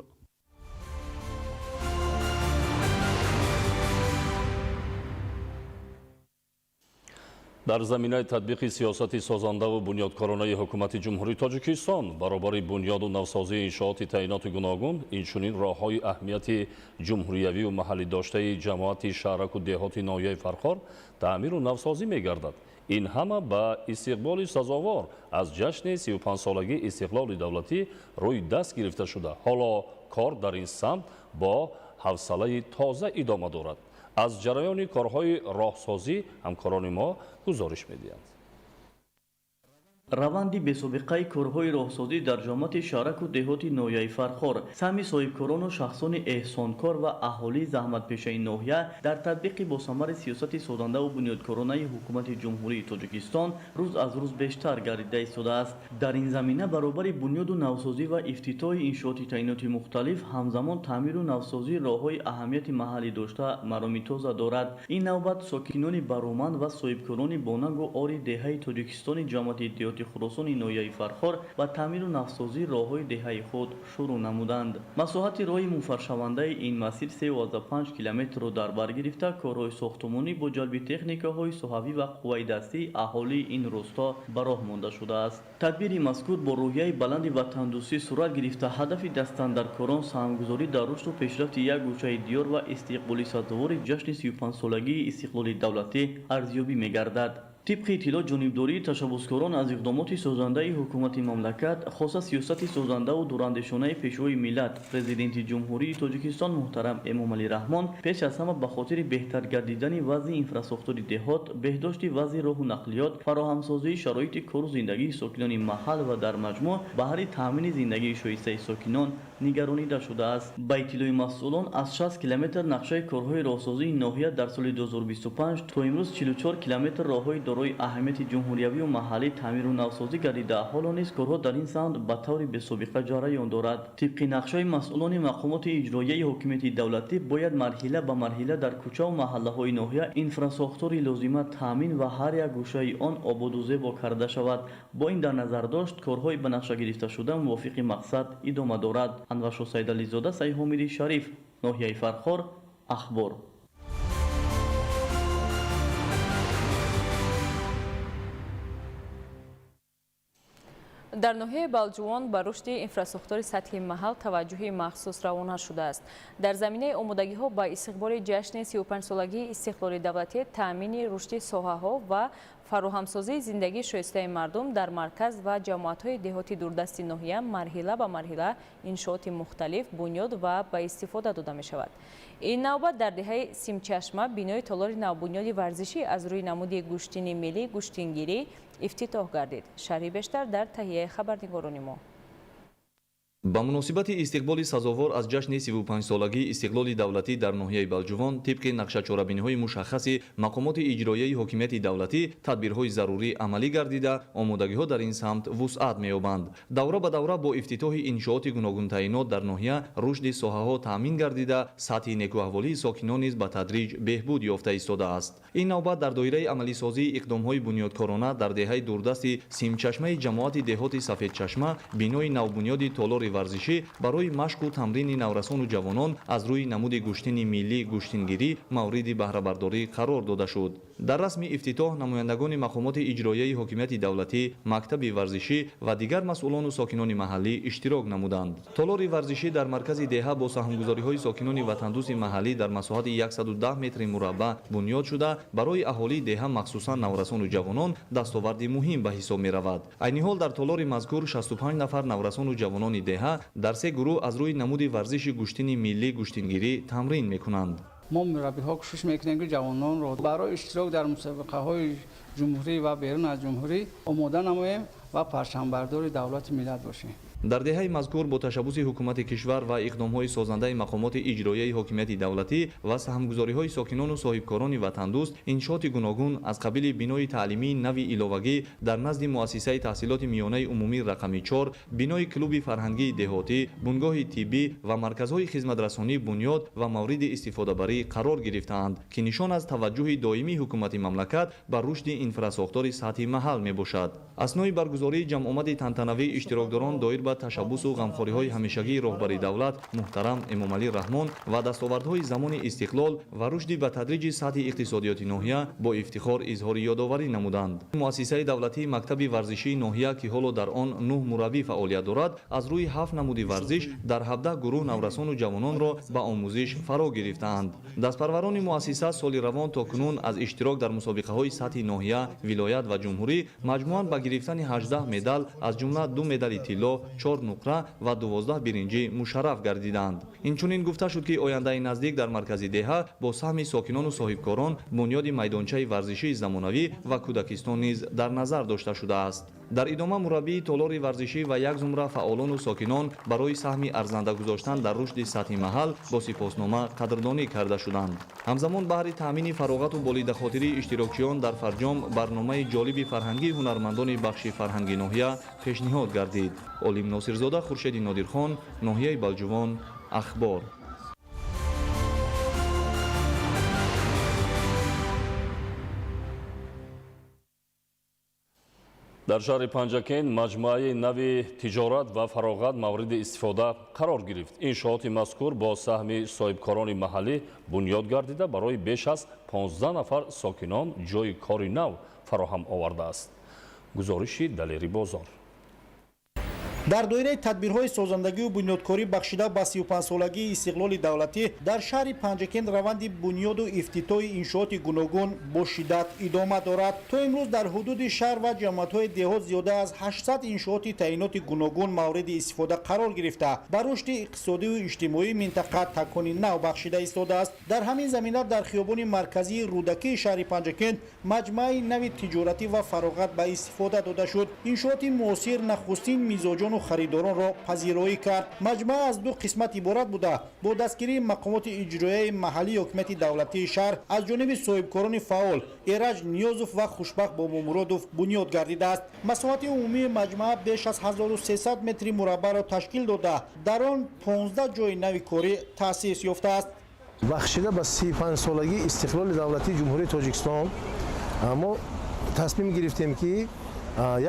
[SPEAKER 9] Дар заминаи татбиқи сиёсати созандаву бунёдкоронаи ҳукумати Ҷумҳурии Тоҷикистон баробари бунёду навсозии иншооти таъиноти гуногун, инчунин роҳҳои аҳамияти ҷумҳуриявию маҳаллӣ доштаи ҷамоати шаҳраку деҳоти ноҳияи Фархор таъмиру навсозӣ мегардад. Ин ҳама ба истиқболи сазовор аз ҷашни 35-солагии истиқлоли давлатӣ рӯи даст гирифта шуда, ҳоло кор дар ин самт бо ҳавсалаи тоза идома дорад. Аз ҷараёни корҳои роҳсозӣ ҳамкорони мо гузориш медиҳанд.
[SPEAKER 16] Раванди бесобиқаи корҳои роҳсозӣ дар ҷамоати шаҳраку деҳоти ноҳияи Фархор, саҳми соҳибкорону шахсони эҳсонкор ва аҳолии заҳматпешаи ноҳия дар татбиқи босамари сиёсати созандаву бунёдкоронаи ҳукумати Ҷумҳурии Тоҷикистон рӯз аз рӯз бештар гардида истодааст. Дар ин замина баробари бунёду навсозӣ ва ифтитоҳи иншооти таъиноти мухталиф, ҳамзамон таъмиру навсозии роҳҳои аҳамияти маҳаллӣ дошта мароми тоза дорад. Ин навбат сокинони бароманд ва соҳибкорони бонангу ори деҳаи Тоҷикистони ҷамоати деҳоти Хуросони ноҳияи Фархор ба таъмиру навсозии роҳҳои деҳаи худ шурӯъ намуданд. Масоҳати роҳи мунфаршавандаи ин масир 3,5 километрро дар бар гирифта, корҳои сохтумонӣ бо ҷалби техникаҳои соҳавӣ ва қувваи дастии аҳолии ин рӯсто ба роҳ монда шудааст. Тадбири мазкур бо рӯҳияи баланди ватандӯстӣ сурат гирифта, ҳадафи дастандаркорон саҳмгузорӣ дар рушду пешрафти як гӯшаи диёр ва истиқболи сазовори ҷашни 35-солагии истиқлоли давлатӣ арзёбӣ мегардад. Тибқи иттилоъ, ҷонибдории ташаббускорон аз иқдомоти созандаи ҳукумати мамлакат, хоса сиёсати созандаву дурандешонаи Пешвои миллат, Президенти Ҷумҳурии Тоҷикистон муҳтарам Эмомалӣ Раҳмон, пеш аз ҳама ба хотири беҳтар гардидани вазъи инфрасохтори деҳот, беҳдошти вазъи роҳу нақлиёт, фароҳамсозии шароити кору зиндагии сокинони маҳал ва дар маҷмӯъ баҳри таъмини зиндагии шоистаи сокинон нигаронида шудааст. Ба иттилои масъулон, аз 60 километр нақшаи корҳои роҳсозии ноҳия дар соли 2025 то имрӯз 44 километр роҳҳои дорои аҳамияти ҷумҳуриявию маҳаллӣ таъмиру навсозӣ гардида, ҳоло низ корҳо дар ин самт ба таври бесобиқа ҷараён дорад. Тибқи нақшаи масъулони мақомоти иҷроияи ҳокимияти давлатӣ, бояд марҳила ба марҳила дар кӯчаву маҳаллаҳои ноҳия инфрасохтори лозима таъмин ва ҳар як гӯшаи он ободу зебо карда шавад. Бо ин дар назар дошт, корҳои ба нақша гирифташуда мувофиқи мақсад идома дорад. Анваршо Сайдализода, Сайҳомиди Шариф, ноҳияи Фархор, Ахбор.
[SPEAKER 8] Дар ноҳияи Балҷувон ба рушди инфрасохтори сатҳи маҳал таваҷҷӯҳи махсус равона шудааст. Дар заминаи омодагиҳо ба истиқболи ҷашни 35-солагии истиқлоли давлатӣ, таъмини рушди соҳаҳо ва фароҳамсозии зиндагии шоистаи мардум дар марказ ва ҷамоатҳои деҳоти дурдасти ноҳия марҳила ба марҳила иншооти мухталиф бунёд ва ба истифода дода мешавад. Ин навбат дар деҳаи Симчашма бинои толори навбунёди варзишӣ аз рӯи намуди гӯштини миллӣ гӯштингирӣ ифтитоҳ гардид. Шарҳи бештар дар таҳияи хабарнигорони мо.
[SPEAKER 17] Ба муносибати истиқболи сазовор аз ҷашни 35-солагии истиқлоли давлатӣ дар ноҳияи Балҷувон тибқи нақшачорабиниҳои мушаххаси мақомоти иҷроияи ҳокимияти давлатӣ тадбирҳои зарурӣ амалӣ гардида, омодагиҳо дар ин самт вусъат меёбанд. Давра ба давра бо ифтитоҳи иншооти гуногунтаъинот дар ноҳия рушди соҳаҳо таъмин гардида, сатҳи некӯаҳволии сокинон низ ба тадриҷ беҳбуд ёфта истодааст. Ин навбат дар доираи амалисозии иқдомҳои бунёдкорона дар деҳаи дурдасти Симчашмаи ҷамоати деҳоти Сафедчашма бинои навбунёди толори варзишӣ барои машқу тамрини наврасону ҷавонон аз рӯи намуди гӯштини миллӣ гӯштингирӣ мавриди баҳрабардорӣ қарор дода шуд. Дар расми ифтитоҳ намояндагони мақомоти иҷроияи ҳокимияти давлатӣ, мактаби варзишӣ ва дигар масъулону сокинони маҳаллӣ иштирок намуданд. Толори варзишӣ дар маркази деҳа бо саҳмгузориҳои сокинони ватандӯсти маҳаллӣ дар масоҳати 110 метри мураббаъ бунёд шуда, барои аҳолии деҳа, махсусан наврасону ҷавонон, дастоварди муҳим ба ҳисоб меравад. Айни ҳол дар толори мазкур 65 нафар наврасону ҷавонони деҳа дар се гурӯҳ аз рӯи намуди варзиши гӯштини миллӣ гӯштингирӣ тамрин мекунанд.
[SPEAKER 18] Мо мураббиҳо кӯшиш мекунем, ки ҷавононро барои иштирок дар мусобиқаҳои ҷумҳурӣ ва берун аз ҷумҳурӣ омода намоем ва парчамбардори давлати миллат бошем.
[SPEAKER 17] Дар деҳаи мазкур бо ташаббуси ҳукумати кишвар ва иқдомҳои созандаи мақомоти иҷроияи ҳокимияти давлатӣ ва саҳмгузориҳои сокинону соҳибкорони ватандӯст иншооти гуногун аз қабили бинои таълимии нави иловагӣ дар назди муассисаи таҳсилоти миёнаи умумӣ рақами 4, бинои клуби фарҳангии деҳотӣ, бунгоҳи тиббӣ ва марказҳои хизматрасонӣ бунёд ва мавриди истифодабарӣ қарор гирифтаанд, ки нишон аз таваҷҷӯҳи доимии ҳукумати мамлакат ба рушди инфрасохтори сатҳи маҳал мебошад. Аснои баргузории ҷамъомади тантанавии иштирокдорон доир ба ташаббусу ғамхориҳои ҳамешагии роҳбари давлат муҳтарам Эмомалӣ Раҳмон ва дастовардҳои замони истиқлол ва рушди ба тадриҷи сатҳи иқтисодиёти ноҳия бо ифтихор изҳори ёдоварӣ намуданд. Муассисаи давлатии мактаби варзишии ноҳия, ки ҳоло дар он 9 мураббӣ фаъолият дорад, аз рӯи 7 намуди варзиш дар 17 гурӯҳ наврасону ҷавононро ба омӯзиш фаро гирифтаанд. Дастпарварони муассиса соли равон то кунун аз иштирок дар мусобиқаҳои сатҳи ноҳия, вилоят ва ҷумҳурӣ маҷмӯан ба гирифтани 18 медал, аз ҷумла 2 медали тилло, 4 нуқра ва 12 биринҷӣ мушарраф гардиданд. Инчунин гуфта шуд, ки ояндаи наздик дар маркази деҳа бо саҳми сокинону соҳибкорон бунёди майдончаи варзишии замонавӣ ва кӯдакистон низ дар назар дошта шудааст. Дар идома мураббии толори варзишӣ ва як зумра фаъолону сокинон барои саҳми арзанда гузоштан дар рушди сатҳи маҳал бо сипоснома қадрдонӣ карда шуданд. Ҳамзамон баҳри таъмини фароғату болидахотирии иштирокчиён дар фарҷом барномаи ҷолиби фарҳангии ҳунармандони бахши фарҳанги ноҳия пешниҳод гардид. Олим Носирзода, Хуршеди Нодирхон, ноҳияи Балҷувон, Ахбор.
[SPEAKER 9] Дар шаҳри Панҷакент маҷмӯаи нави тиҷорат ва фароғат мавриди истифода қарор гирифт. Иншооти мазкур бо саҳми соҳибкорони маҳаллӣ бунёд гардида, барои беш аз 15 нафар сокинон ҷойи кори нав фароҳам овардааст. Гузориши Далери Бозор.
[SPEAKER 19] Дар доираи тадбирҳои созандагию бунёдкорӣ бахшида ба 35-солагии истиқлоли давлатӣ дар шаҳри Панҷакент раванди бунёду ифтитоҳи иншооти гуногун бо шиддат идома дорад. То имрӯз дар ҳудуди шаҳр ва ҷамоатҳои деҳот зиёда аз 800 иншооти таъиноти гуногун мавриди истифода қарор гирифта, ба рушди иқтисодию иҷтимоии минтақа такони нав бахшида истодааст. Дар ҳамин замина дар хиёбони марказии Рӯдакии шаҳри Панҷакент маҷмӯаи нави тиҷоратӣ ва фароғат ба истифода дода шуд. Иншооти муосир нахустин мизоҷону харидоронро пазироӣ кард. Маҷмӯа аз ду қисмат иборат буда, бо дастгирии мақомоти иҷроияи маҳаллии ҳокимияти давлатии шаҳр аз ҷониби соҳибкорони фаъол Эраҷ Ниёзов ва Хушбахт Бобомуродов бунёд гардидааст. Масоҳати умумии маҷмӯа беш аз 1300 метри мураббаъро ташкил дода, дар он 15 ҷойи нави корӣ таъсис ёфтааст.
[SPEAKER 20] Бахшида ба 35-солагии истиқлоли давлатии Ҷумҳурии Тоҷикистон мо тасмим гирифтем, ки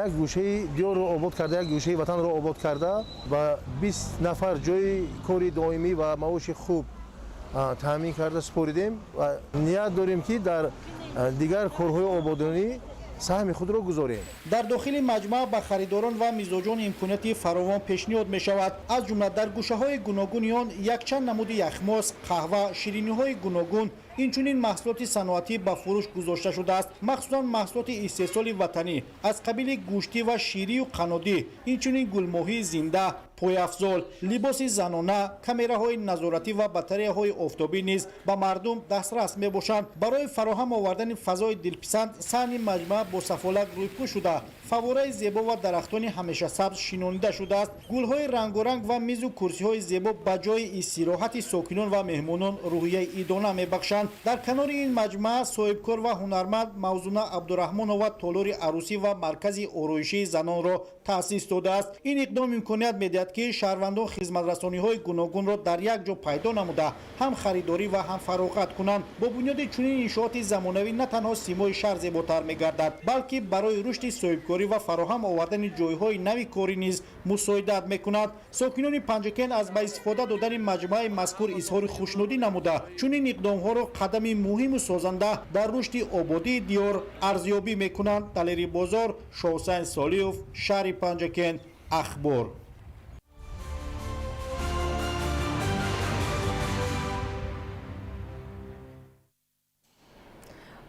[SPEAKER 20] як гӯшаи диёрро обод карда, як гӯшаи ватанро обод карда, ба 20 нафар ҷои кори доимӣ ва маоши хуб таъмин карда супоридем ва ният дорем, ки дар дигар корҳои ободонӣ саҳми худро гузорем.
[SPEAKER 19] Дар дохили маҷмӯа ба харидорон ва мизоҷон имконияти фаровон пешниҳод мешавад. Аз ҷумла дар гӯшаҳои гуногуни он якчанд намуди яхмоз, қаҳва, шириниҳои гуногун, инчунин маҳсулоти саноатӣ ба фурӯш гузошта шудааст. Махсусан маҳсулоти истеҳсоли ватанӣ аз қабили гӯштӣ ва ширию қаннодӣ, инчунин гулмоҳии зинда, пойафзол, либоси занона, камераҳои назоратӣ ва батареяҳои офтобӣ низ ба мардум дастрас мебошанд. Барои фароҳам овардани фазои дилписанд саҳни маҷмӯа бо сафолак рӯйпӯш шуда, фаввораи зебо ва дарахтони ҳамешасабз шинонида шудааст. Гулҳои рангоранг ва мизу курсиҳои зебо ба ҷои истироҳати сокинон ва меҳмонон рӯҳияи идона мебахшанд. Дар канори ин маҷмӯа соҳибкор ва ҳунарманд Мавзуна Абдураҳмонова толори арӯсӣ ва маркази ороишии занонро таъсис додааст. Ин иқдом имконият медиҳад, ки шаҳрвандон хизматрасониҳои гуногунро дар як ҷо пайдо намуда, ҳам харидорӣ ва ҳам фароғат кунанд. Бо бунёди чунин иншооти замонавӣ на танҳо симои шаҳр зеботар мегардад, балки барои рушди соҳибкорӣ ва фароҳам овардани ҷойҳои нави корӣ низ мусоидат мекунад. Сокинони Панҷакент аз ба истифода додани маҷмӯаи мазкур изҳори хушнудӣ намуда, чунин иқдомҳоро қадами муҳиму созанда дар рушди ободии диёр арзёбӣ мекунанд. Далери Бозор, Шоҳусайн Солиев, шаҳри Панҷакент, Ахбор.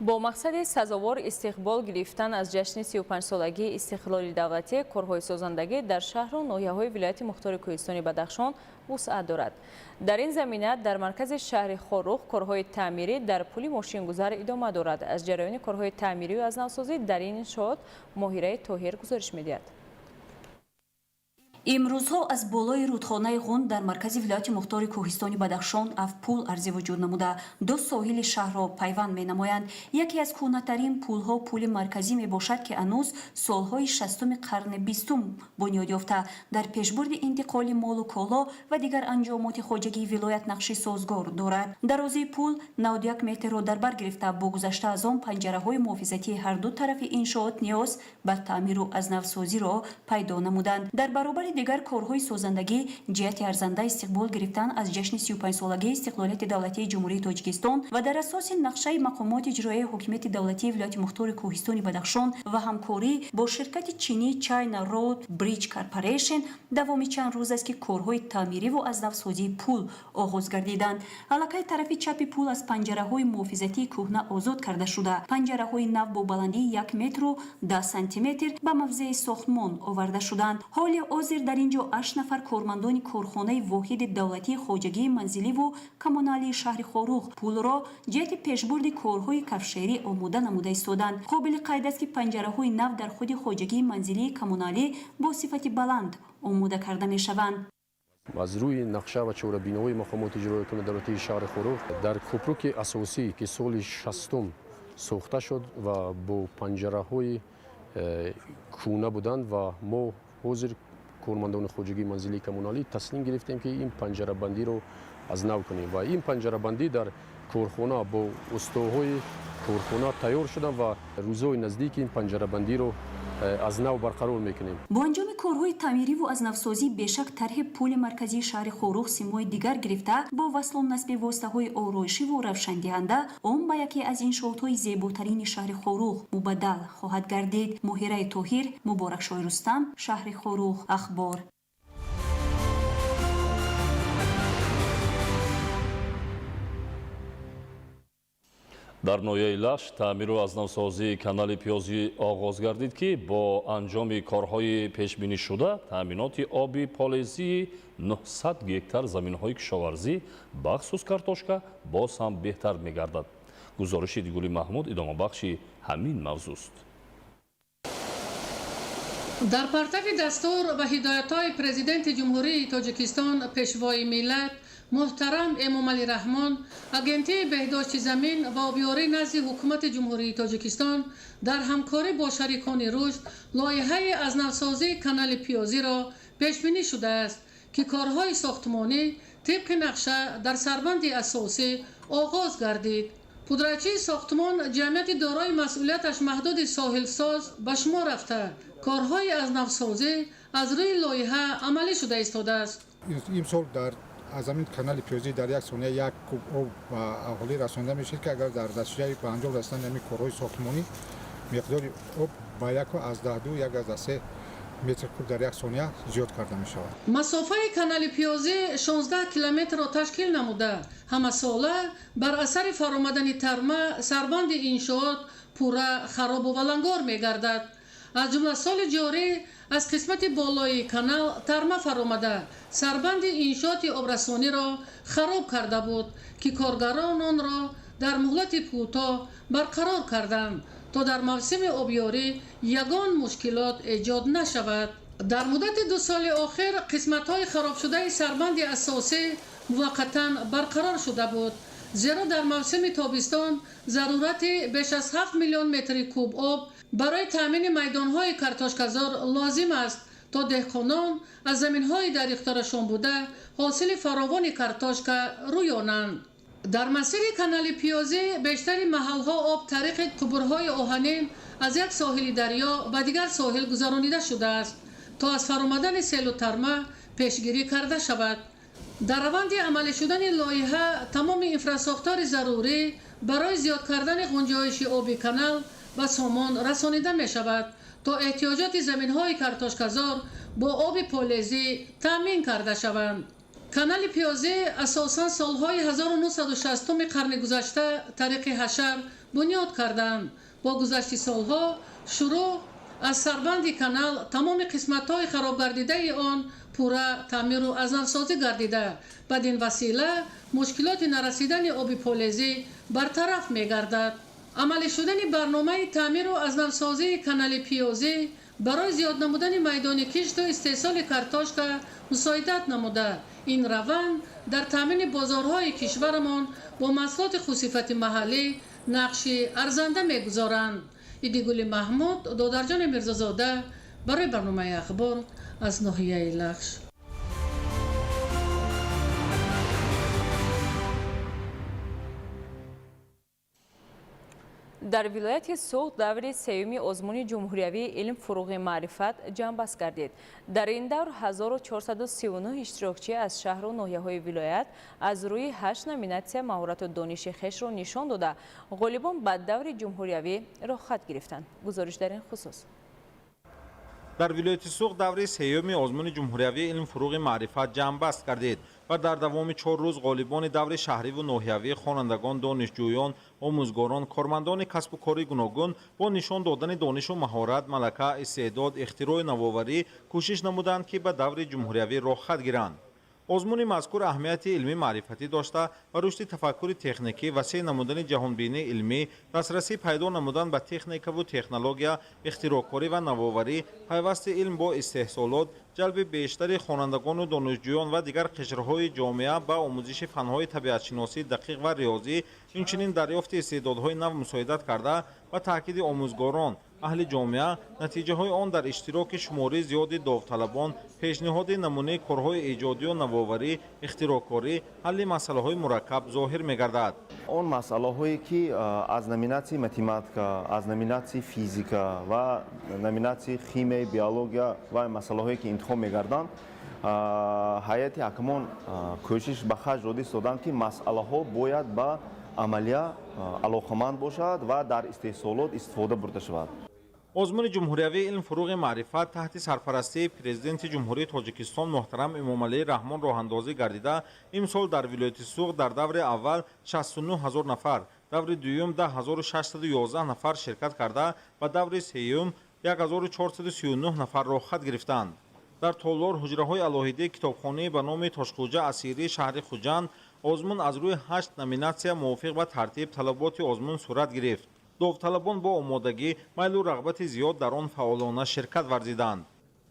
[SPEAKER 8] Бо мақсади сазовор истиқбол гирифтан аз ҷашни 35-солагии истиқлоли давлатӣ корҳои созандагӣ дар шаҳру ноҳияҳои вилояти мухтори Кӯҳистони Бадахшон вусъат дорад. Дар ин замина дар маркази шаҳри Хоруғ корҳои таъмирӣ дар пули мошингузар идома дорад. Аз ҷараёни корҳои таъмирию аз навсозӣ дар ин иншоот Моҳираи Тоҳир гузориш медиҳад.
[SPEAKER 21] Имрӯзҳо аз болои рудхонаи Ғун дар маркази вилояти мухтори Кӯҳистони Бадахшон пул арзи вуҷуд намуда, ду соҳили шаҳрро пайванд менамоянд. Яке аз кӯҳнатарин пулҳо пули марказӣ мебошад, ки ҳанӯз солҳои 60-уми қарни 20-ум бунёд ёфта, дар пешбурди интиқоли молу коло ва дигар анҷомоти хоҷагии вилоят нақши созгор дорад. Дарозии пул 91 метрро дар бар гирифта, бо гузашта аз он панҷараҳои муҳофизатии ҳарду тарафи иншоот ниёз ба таъмиру аз навсозиро пайдо намуданд. Дар баробари дигар корҳои созандагӣ ҷиҳати арзанда истиқбол гирифтан аз ҷашни 35-солагии истиқлолияти давлатии Ҷумҳурии Тоҷикистон ва дар асоси нақшаи мақомоти иҷроияи ҳокимияти давлатии вилояти мухтори Кӯҳистони Бадахшон ва ҳамкорӣ бо ширкати чинӣ China Road Bridge Corporation давоми чанд рӯз аст, ки корҳои таъмириву аз навсозии пул оғоз гардиданд. Аллакай тарафи чапи пул аз панҷараҳои муҳофизатии кӯҳна озод карда шуда, панҷараҳои нав бо баландии 1 метру 10 сантиметр ба мавзеи сохтмон оварда шуданд. Ҳоли ҳозир дар ин ҷо 8 нафар кормандони корхонаи воҳиди давлатии хоҷагии манзиливу коммуналии шаҳри Хоруғ пулро ҷиҳати пешбурди корҳои кафшерӣ омода намуда истоданд. Қобили қайд аст, ки панҷараҳои нав дар худи хоҷагии манзилии коммуналӣ бо сифати баланд омода карда мешаванд.
[SPEAKER 22] Аз рӯи нақша ва чорабиноҳои мақомоти иҷроияи ҳокимияти давлатии шаҳри Хоруғ дар кӯпруки асосӣ, ки соли 60-ум сохта шуд ва бо панҷараҳои кӯна буданд, ва мо ҳозир кормандони хоҷагии манзилии коммуналӣ таслим гирифтем, ки ин панҷарабандиро аз нав кунем, ва ин панҷарабандӣ дар корхона бо устоҳои корхона тайёр шуданд ва рӯзҳои наздик ин панҷарабандиро аз нав барқарор мекунем.
[SPEAKER 21] Бо анҷоми корҳои таъмириву аз навсозӣ бешак тарҳи пули марказии шаҳри Хоруғ симои дигар гирифта, бо васлу насби воситаҳои ороишиву равшандиҳанда он ба яке аз иншоотҳои зеботарини шаҳри Хоруғ мубаддал хоҳад гардид. Моҳираи Тоҳир, Муборакшоҳи Рустам, шаҳри Хоруғ, Ахбор.
[SPEAKER 9] Дар ноҳияи Лахш таъмиру аз навсозии канали Пиёзӣ оғоз гардид, ки бо анҷоми корҳои пешбинишуда таъминоти оби полезии 900 гектар заминҳои кишоварзӣ, бахусус картошка, боз ҳам беҳтар мегардад. Гузориши Дигули Маҳмуд идомабахши ҳамин мавзӯст.
[SPEAKER 1] Дар партави дастур ва ҳидоятҳои Президенти Ҷумҳурии Тоҷикистон, Пешвои миллат муҳтарам Эмомалӣ Раҳмон, Агентии беҳдошти замин ва обиёрӣ назди Ҳукумати Ҷумҳурии Тоҷикистон дар ҳамкорӣ бо шарикони рушд лоиҳаи аз навсозии канали Пиёзиро пешбинӣ шудааст, ки корҳои сохтмонӣ тибқи нақша дар сарбанди асосӣ оғоз гардид. Пудрачии сохтмон ҷамъияти дорои масъулияташ маҳдуди соҳилсоз ба шумор рафта, корҳои аз навсозӣ аз рӯи лоиҳа амалӣ шуда истодааст.
[SPEAKER 2] Имсол дар аз ҳамин канали Пиёзӣ дар як сония як куб об ба аҳолӣ расонда мешавад, ки агар дар натиҷаи ба анҷом расидани ҳамин корҳои сохтмонӣ миқдори об ба 1,2, 1,3 метр куб дар як сония зиёд карда мешавад.
[SPEAKER 1] Масофаи канали Пиёзӣ 16 километрро ташкил намуда, ҳамасола бар асари фаромадани тарма сарбанди иншоот пурра харобу валангор мегардад. Аз ҷумла соли ҷорӣ аз қисмати болои канал тарма фаромада, сарбанди иншооти обрасониро хароб карда буд, ки коргарон онро дар муҳлати кӯтоҳ барқарор карданд, то дар мавсими обёрӣ ягон мушкилот эҷод нашавад. Дар муддати 2 соли охир қисматҳои харобшудаи сарбанди асосӣ муваққатан барқарор шуда буд, зеро дар мавсими тобистон зарурати беш аз 7 миллион метри куб об барои таъмини майдонҳои картошказор лозим аст, то деҳқонон аз заминҳои дар ихтиёрашон буда ҳосили фаровони картошка рӯёнанд. Дар масири канали Пиёзӣ бештари маҳалҳо об тариқи қубурҳои оҳанин аз як соҳили дарё ба дигар соҳил гузаронида шудааст, то аз фаромадани селу тарма пешгирӣ карда шавад. Дар раванди амалӣ шудани лоиҳа тамоми инфрасохтори зарурӣ барои зиёд кардани ғунҷоиши оби канал ба сомон расонида мешавад, то эҳтиёҷоти заминҳои картошказор бо оби полезӣ таъмин карда шаванд. Канали Пиёзӣ асосан солҳои 1960 қарни гузашта тариқи ҳашар бунёд карданд. Бо гузашти солҳо шурӯъ аз сарбанди канал тамоми қисматҳои харобгардидаи он пурра таъмиру аз навсозӣ гардида, бадин васила мушкилоти нарасидани оби полезӣ бартараф мегардад. Амалӣ шудани барномаи таъмиру аз навсозии канали Пиёзӣ барои зиёд намудани майдони кишту истеҳсоли картошка мусоидат намуда, ин раванд дар таъмини бозорҳои кишварамон бо маҳсулоти хусифати маҳаллӣ нақши арзанда мегузоранд. Идигули Маҳмуд, Додарҷони Мирзозода барои барномаи Ахбор аз ноҳияи Лахш.
[SPEAKER 8] Дар вилояти Суғд даври сеюми озмуни ҷумҳуриявии илм фуруғи маърифат ҷамъбаст гардид. Дар ин давр 1439 иштирокчӣ аз шаҳру ноҳияҳои вилоят аз рӯи 8 номинатсия маҳорату дониши хешро нишон дода, ғолибон ба даври ҷумҳуриявӣ роҳхат гирифтанд. Гузориш дар ин хусус.
[SPEAKER 3] Дар вилояти Суғд даври сеюми озмуни ҷумҳуриявии илм фуруғи маърифат ҷамъбаст гардид ва дар давоми 4 рӯз ғолибони даври шаҳриву ноҳиявӣ, хонандагон, донишҷӯён, омӯзгорон, кормандони касбу кори гуногун бо нишон додани донишу маҳорат, малака, истеъдод, ихтирои навоварӣ кӯшиш намуданд, ки ба даври ҷумҳуриявӣ роҳхат гиранд. Озмуни мазкур аҳамияти илмӣ маърифатӣ дошта ва рушди тафаккури техникӣ, васеъ намудани ҷаҳонбинии илмӣ, дастрасӣ пайдо намудан ба техникаву технология, ихтироъкорӣ ва навоварӣ, пайвасти илм бо истеҳсолот, ҷалби бештари хонандагону донишҷӯён ва дигар қишрҳои ҷомеа ба омӯзиши фанҳои табиатшиносӣ, дақиқ ва риёзӣ, инчунин дарёфти истеъдодҳои нав мусоидат карда ба таъкиди омӯзгорон, аҳли ҷомеа, натиҷаҳои он дар иштироки шумории зиёди довталабон, пешниҳоди намунаи корҳои эҷодию навоварӣ, ихтироъкорӣ, ҳалли масъалаҳои мураккаб зоҳир мегардад.
[SPEAKER 24] Он масъалаҳое ки аз номинатсияи математика, аз номинатсияи физика ва номинатсияи химия, биология ва масъалаҳое ки интихоб мегарданд, ҳайати ҳакамон кӯшиш ба харҷ дода истоданд, ки масъалаҳо бояд ба амалия алоқаманд бошад ва дар истеҳсолот истифода бурда шавад.
[SPEAKER 3] Озмуни ҷумҳуриявии илм фуруғи маърифат таҳти сарпарастии Президенти Ҷумҳурии Тоҷикистон муҳтарам Эмомалӣ Раҳмон роҳандозӣ гардида, имсол дар вилояти Суғд дар даври аввал 69 000 нафар, Даври дуюм 10611 нафар ширкат карда, ба даври сеюм 1439 нафар роҳхат гирифтанд. Дар толор ҳуҷраҳои алоҳидаи китобхонаи ба номи Тошхӯҷа Асирии шаҳри Хуҷанд озмун аз рӯи 8 номинатсия мувофиқ ба тартиб талаботи озмун сурат гирифт. Довталабон бо омодагӣ, майлу рағбати зиёд дар он фаъолона ширкат варзиданд.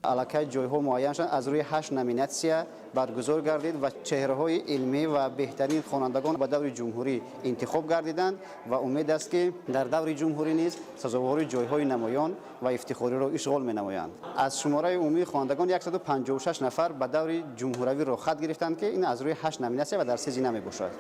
[SPEAKER 4] Аллакай ҷойҳо муайян шуданд, аз рӯи 8 номинатсия баргузор гардид ва чеҳраҳои илмӣ ва беҳтарин хонандагон ба даври ҷумҳурӣ интихоб гардиданд ва умед аст, ки дар даври ҷумҳурӣ низ сазовори ҷойҳои намоён ва ифтихориро ишғол менамоянд. Аз шумораи умумии хонандагон 156 нафар ба даври ҷумҳуравӣ роҳхат гирифтанд, ки ин аз рӯи 8 номинатсия ва дар 3 зина мебошад.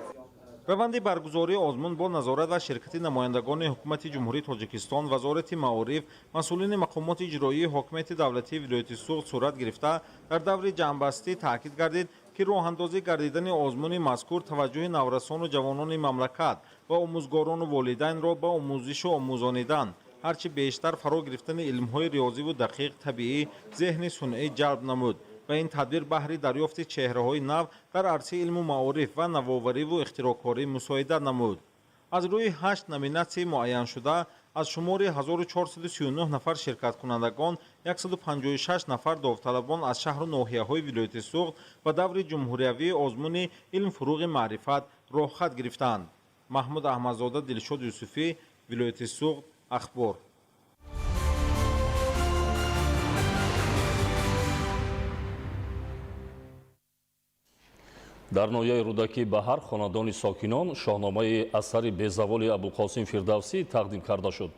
[SPEAKER 3] Раванди баргузории озмун бо назорат ва ширкати намояндагони ҳукумати Ҷумҳурии Тоҷикистон, Вазорати маориф, масъулини мақомоти иҷроии ҳокимияти давлатии вилояти Суғд сурат гирифта, дар даври ҷамъбастӣ таъкид гардид, ки роҳандозӣ гардидани озмуни мазкур таваҷҷӯҳи наврасону ҷавонони мамлакат ва омӯзгорону волидайнро ба омӯзишу омӯзонидан, ҳарчи бештар фаро гирифтани илмҳои риёзиву дақиқ, табиӣ, зеҳни сунъӣ ҷалб намуд ва ин тадбир баҳри дарёфти чеҳраҳои нав дар арсаи илму маориф ва навовариву ихтироъкорӣ мусоидат намуд. Аз рӯи 8 номинатсияи муайяншуда аз шумори 1439 нафар ширкаткунандагон 156 нафар довталабон аз шаҳру ноҳияҳои вилояти Суғд ба даври ҷумҳуриявии озмуни илм фуруғи маърифат роҳхат гирифтанд. Маҳмуд Аҳмадзода, Дилшод Юсуфӣ, вилояти Суғд, Ахбор.
[SPEAKER 9] Дар ноҳияи Рӯдакӣ ба ҳар хонадони сокинон шоҳномаи асари безаволи Абулқосим Фирдавсӣ тақдим карда шуд.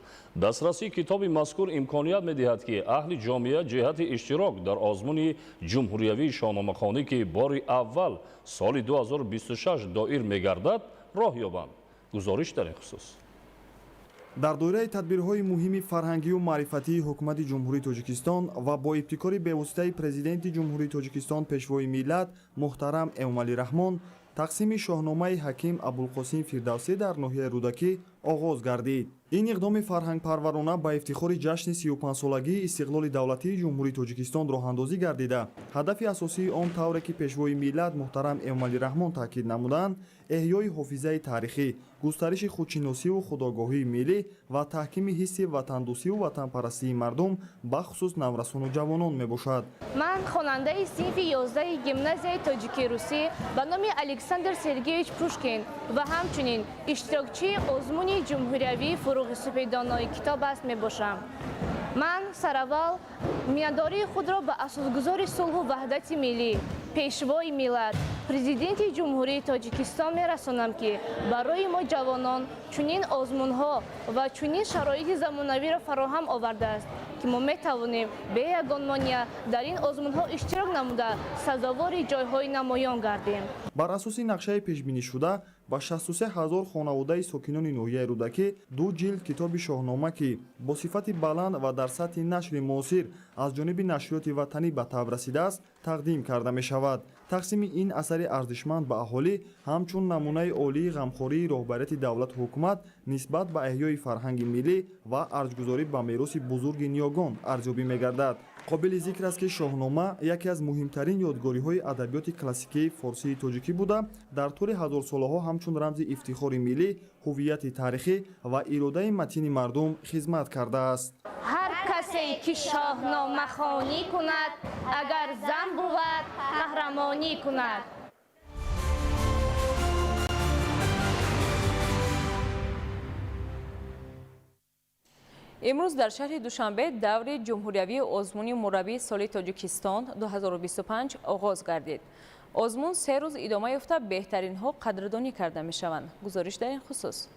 [SPEAKER 9] Дастрасии китоби мазкур имконият медиҳад, ки аҳли ҷомеа ҷиҳати иштирок дар озмуни ҷумҳуриявии шоҳномахонӣ, ки бори аввал соли 2026 доир мегардад, роҳ ёбанд. Гузориш дар ин хусус.
[SPEAKER 6] Дар доираи тадбирҳои муҳими фарҳангию маърифатии Ҳукумати Ҷумҳурии Тоҷикистон ва бо ибтикори бевоситаи Президенти Ҷумҳурии Тоҷикистон, Пешвои миллат муҳтарам Эмомалӣ Раҳмон, тақсими шоҳномаи ҳаким Абулқосим Фирдавсӣ дар ноҳияи Рӯдакӣ оғоз гардид. Ин иқдоми фарҳангпарварона ба ифтихори ҷашни 35-солагии истиқлоли давлатии Ҷумҳурии Тоҷикистон роҳандозӣ гардида, ҳадафи асосии он, тавре ки Пешвои миллат муҳтарам Эмомалӣ Раҳмон таъкид намуданд, эҳёи ҳофизаи таърихӣ, густариши худшиносиву худогоҳии миллӣ ва таҳкими ҳисси ватандӯстиву ватанпарастии мардум, бахусус наврасону ҷавонон мебошад.
[SPEAKER 11] Ман хонандаи синфи 11 гимназияи тоҷикӣ-русӣ ба номи Александр Сергеевич Пушкин ва ҳамчунин иштирокчии озмуни ҷумҳуриявии фуруғи супедонои китоб аст мебошам. Ман сараввал миннатдории худро ба асосгузори сулҳу ваҳдати миллӣ, Пешвои миллат, Президенти Ҷумҳурии Тоҷикистон мерасонам, ки барои мо ҷавонон чунин озмунҳо ва чунин шароити замонавиро фароҳам овардааст, ки мо метавонем бе ягон монеа дар ин озмунҳо иштирок намуда, сазовори ҷойҳои намоён гардем.
[SPEAKER 6] Бар асоси нақшаи пешбинишуда ба 63 ҳазор хонаводаи сокинони ноҳияи Рӯдакӣ 2 ҷилд китоби шоҳнома, ки бо сифати баланд ва дар сатҳи нашри муосир аз ҷониби нашриёти ватанӣ ба таб расидааст, тақдим карда мешавад. Тақсими ин асари арзишманд ба аҳолӣ ҳамчун намунаи олии ғамхории роҳбарияти давлату ҳукумат нисбат ба эҳёи фарҳанги миллӣ ва арҷгузорӣ ба мероси бузурги ниёгон арзёбӣ мегардад. Қобили зикр аст, ки шоҳнома яке аз муҳимтарин ёдгориҳои адабиёти классикии форсии тоҷикӣ буда, дар тӯли ҳазорсолаҳо ҳамчун рамзи ифтихори миллӣ, ҳуввияти таърихӣ ва иродаи матини мардум хизмат кардааст.
[SPEAKER 11] Ҳар касе ки шоҳномахонӣ кунад, агар зан бувад, қаҳрамонӣ кунад.
[SPEAKER 8] Имрӯз дар шаҳри Душанбе даври ҷумҳуриявии озмуни мураббии соли Тоҷикистон 2025 оғоз гардид. Озмун 3 рӯз идома ёфта, беҳтаринҳо қадрдонӣ карда мешаванд. Гузориш дар ин хусус.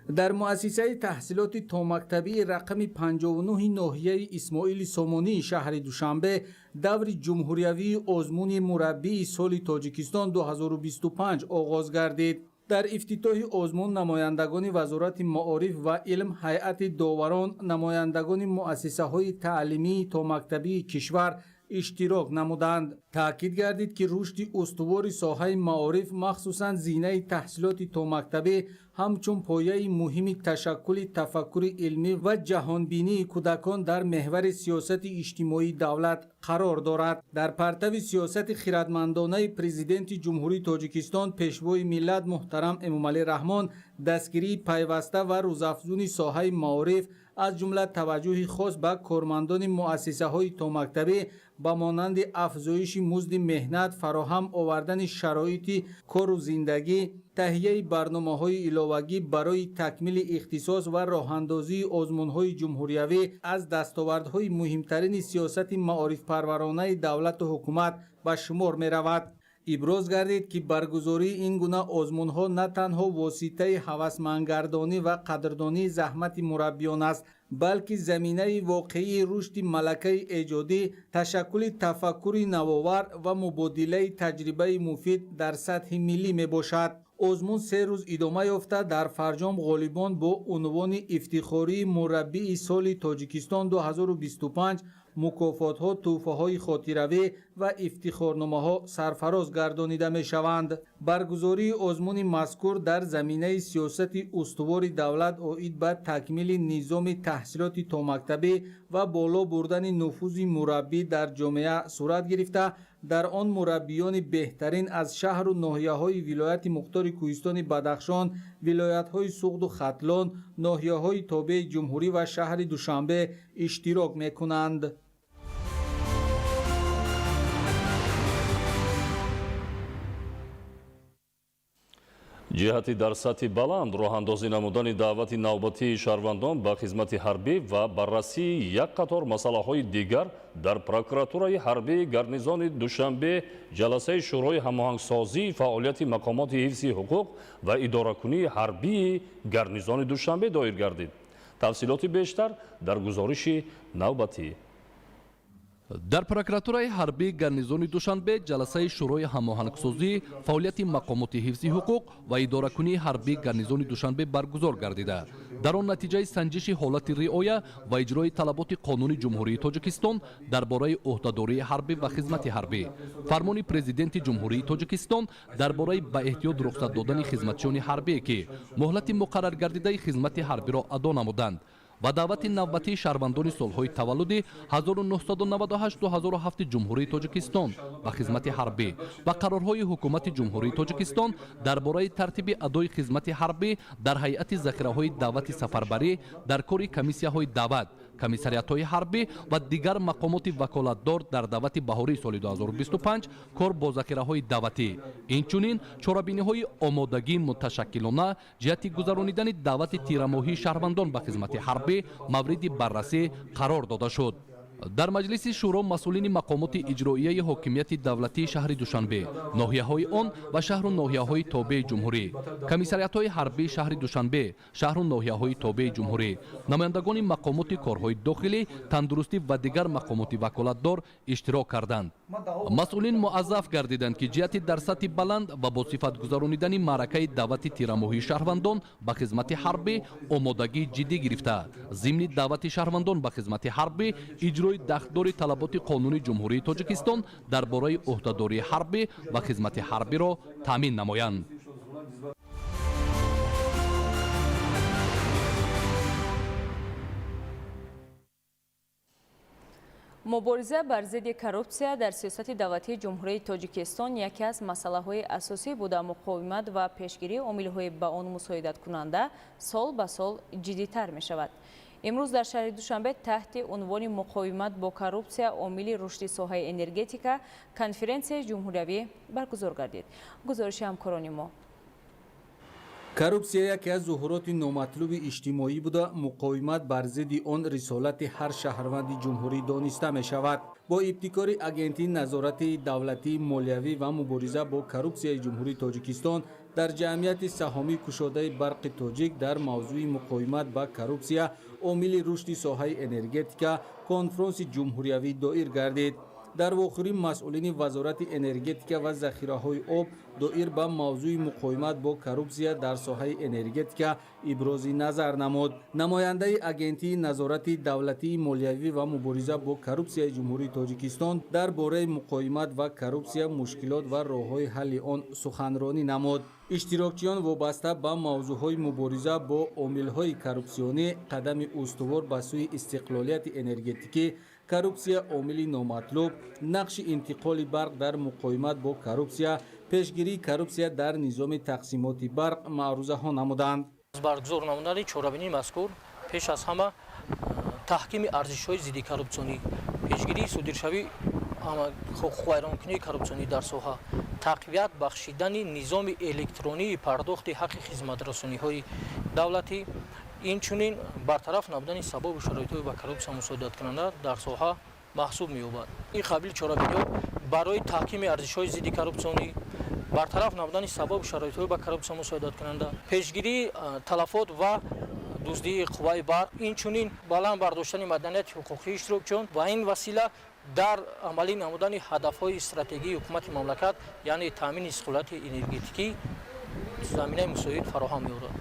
[SPEAKER 12] Дар муассисаи таҳсилоти томактабии рақами 59 ноҳияи Исмоили Сомонии шаҳри Душанбе даври ҷумҳуриявии озмуни мураббии соли Тоҷикистон 2025 оғоз гардид. Дар ифтитоҳи озмун намояндагони Вазорати маориф ва илм, ҳайати доварон, намояндагони муассисаҳои таълимии томактабии кишвар, Иштирок намуданд. Таъкид гардид, ки рушди устувори соҳаи маориф, махсусан зинаи таҳсилоти томактабӣ, ҳамчун пояи муҳими ташаккули тафаккури илмӣ ва ҷаҳонбинии кӯдакон дар меҳвари сиёсати иҷтимоии давлат қарор дорад. Дар партави сиёсати хиратмандонаи Президенти Ҷумҳурии Тоҷикистон, Пешвои миллат муҳтарам Эмомалӣ Раҳмон, дастгирии пайваста ва рӯзафзуни соҳаи маориф, аз ҷумла таваҷҷӯҳи хос ба кормандони муассисаҳои томактабӣ ба монанди афзоиши музди меҳнат, фароҳам овардани шароити кору зиндагӣ, таҳияи барномаҳои иловагӣ барои такмили ихтисос ва роҳандозии озмунҳои ҷумҳуриявӣ аз дастовардҳои муҳимтарини сиёсати маорифпарваронаи давлату ҳукумат ба шумор меравад. Иброз гардид, ки баргузории ин гуна озмунҳо на танҳо воситаи ҳавасмандгардонӣ ва қадрдонии заҳмати мураббиён аст, балки заминаи воқеии рушди малакаи эҷодӣ, ташаккули тафаккури навовар ва мубодилаи таҷрибаи муфид дар сатҳи миллӣ мебошад. Озмун 3 рӯз идома ёфта, дар фарҷом ғолибон бо унвони ифтихории мураббии соли Тоҷикистон 2025 мукофотҳо, тӯҳфаҳои хотиравӣ ва ифтихорномаҳо сарфароз гардонида мешаванд. Баргузории озмуни мазкур дар заминаи сиёсати устувори давлат оид ба такмили низоми таҳсилоти томактабӣ ва боло бурдани нуфузи мураббӣ дар ҷомеа сурат гирифта, дар он мураббиёни беҳтарин аз шаҳру ноҳияҳои вилояти мухтори Кӯҳистони Бадахшон, вилоятҳои Суғду Хатлон, ноҳияҳои тобеи ҷумҳурӣ ва шаҳри Душанбе иштирок мекунанд.
[SPEAKER 9] Ҷиҳати дар сатҳи баланд роҳандозӣ намудани даъвати навбатии шаҳрвандон ба хизмати ҳарбӣ ва баррасии як қатор масъалаҳои дигар дар прокуратураи ҳарбии гарнизони Душанбе ҷаласаи Шӯрои ҳамоҳангсозии фаъолияти мақомоти ҳифзи ҳуқуқ ва идоракунии ҳарбии гарнизони Душанбе доир гардид. Тафсилоти бештар дар гузориши навбатӣ.
[SPEAKER 5] Дар прокуратураи ҳарбии гарнизони Душанбе ҷаласаи Шӯрои ҳамоҳангсозӣ фаъолияти мақомоти ҳифзи ҳуқуқ ва идоракунии ҳарбии гарнизони Душанбе баргузор гардида, дар он натиҷаи санҷиши ҳолати риоя ва иҷрои талаботи Қонуни Ҷумҳурии Тоҷикистон дар бораи ӯҳдадории ҳарбӣ ва хизмати ҳарбӣ, фармони Президенти Ҷумҳурии Тоҷикистон дар бораи ба эҳтиёт рухсат додани хизматчиёни ҳарбие, ки муҳлати муқарраргардидаи хизмати ҳарбиро адо намуданд, ва даъвати навбатии шаҳрвандони солҳои таваллуди 1998-2007 Ҷумҳурии Тоҷикистон ба хизмати ҳарбӣ ва қарорҳои Ҳукумати Ҷумҳурии Тоҷикистон дар бораи тартиби адои хизмати ҳарбӣ дар ҳайати захираҳои даъвати сафарбарӣ, дар кори комиссияҳои даъват, комиссариятҳои ҳарбӣ ва дигар мақомоти ваколатдор дар даъвати баҳории соли 2025, кор бо захираҳои даъватӣ, инчунин чорабиниҳои омодагии муташаккилона ҷиҳати гузаронидани даъвати тирамоҳии шаҳрвандон ба хизмати ҳарбӣ мавриди баррасӣ қарор дода шуд. Дар маҷлиси шӯро масъулини мақомоти иҷроияи ҳокимияти давлатии шаҳри Душанбе, ноҳияҳои он ва шаҳру ноҳияҳои тобеи ҷумҳурӣ, комиссариятҳои ҳарбии шаҳри Душанбе, шаҳру ноҳияҳои тобеи ҷумҳурӣ, намояндагони мақомоти корҳои дохилӣ, тандурустӣ ва дигар мақомоти ваколатдор иштирок карданд. Масъулин муаззаф гардиданд, ки ҷиҳати дар сатҳи баланд ва бо сифат гузаронидани маъракаи даъвати тирамоҳии шаҳрвандон ба хизмати ҳарбӣ омодагии ҷиддӣ гирифта, зимни даъвати шаҳрвандон ба хизмати ҳарбӣ иҷрои дахлдори талаботи Қонуни Ҷумҳурии Тоҷикистон дар бораи ӯҳдадории ҳарбӣ ва хизмати ҳарбиро таъмин намоянд.
[SPEAKER 8] Мубориза бар зидди коррупсия дар сиёсати давлатии Ҷумҳурии Тоҷикистон яке аз масъалаҳои асосӣ буда, муқовимат ва пешгирии омилҳои ба он мусоидаткунанда сол ба сол ҷиддитар мешавад. Имрӯз дар шаҳри Душанбе таҳти унвони «Муқовимат бо коррупсия омили рушди соҳаи энергетика» конференсияи ҷумҳуриявӣ баргузор гардид. Гузориши ҳамкорони мо.
[SPEAKER 12] Коррупсия яке аз зуҳуроти номатлуби иҷтимоӣ буда, муқовимат бар зидди он рисолати ҳар шаҳрванди ҷумҳурӣ дониста мешавад. Бо ибтикори Агентии назорати давлатии молиявӣ ва мубориза бо коррупсияи Ҷумҳурии Тоҷикистон дар ҷамъияти саҳомии кушодаи Барқи Тоҷик дар мавзӯи «Муқовимат ба коррупсия омили рушди соҳаи энергетика» конфронси ҷумҳуриявӣ доир гардид. Дар вохӯрӣ масъулини Вазорати энергетика ва захираҳои об доир ба мавзӯи муқовимат бо коррупсия дар соҳаи энергетика ибрози назар намуд. Намояндаи Агентии назорати давлатии молиявӣ ва мубориза бо коррупсияи Ҷумҳурии Тоҷикистон дар бораи муқовимат ва коррупсия, мушкилот ва роҳҳои ҳалли он суханронӣ намуд. Иштирокчиён вобаста ба мавзӯъҳои мубориза бо омилҳои коррупсионӣ, қадами устувор ба сӯи истиқлолияти энергетикӣ, коррупсия омили номатлуб, нақши интиқоли барқ дар муқовимат бо коррупсия, пешгирии коррупсия дар низоми тақсимоти барқ маърузаҳо намуданд.
[SPEAKER 7] Баргузор намудани чорабинии мазкур пеш аз ҳама таҳкими арзишҳои зидди коррупсионӣ, пешгирии содиршавии ҳуқуқвайронкунии коррупсионӣ дар соҳа, тақвият бахшидани низоми электронии пардохти ҳаққи хизматрасониҳои давлатӣ, инчунин бартараф намудани сабабу шароитҳои ба коррупсия мусоидаткунанда дар соҳа маҳсуб меёбад. Ин қабили чорабиниҳо барои таҳкими арзишҳои зидди коррупсионӣ, бартараф намудани сабабу шароитҳои ба коррупсия мусоидаткунанда, пешгирии талафот ва дуздии қувваи барқ, инчунин баланд бардоштани маданияти ҳуқуқии иштирокчиён ва ин васила дар амалӣ намудани ҳадафҳои стратегии ҳукумати мамлакат, яъне таъмини истиқлолияти энергетикӣ, заминаи мусоид фароҳам меорад.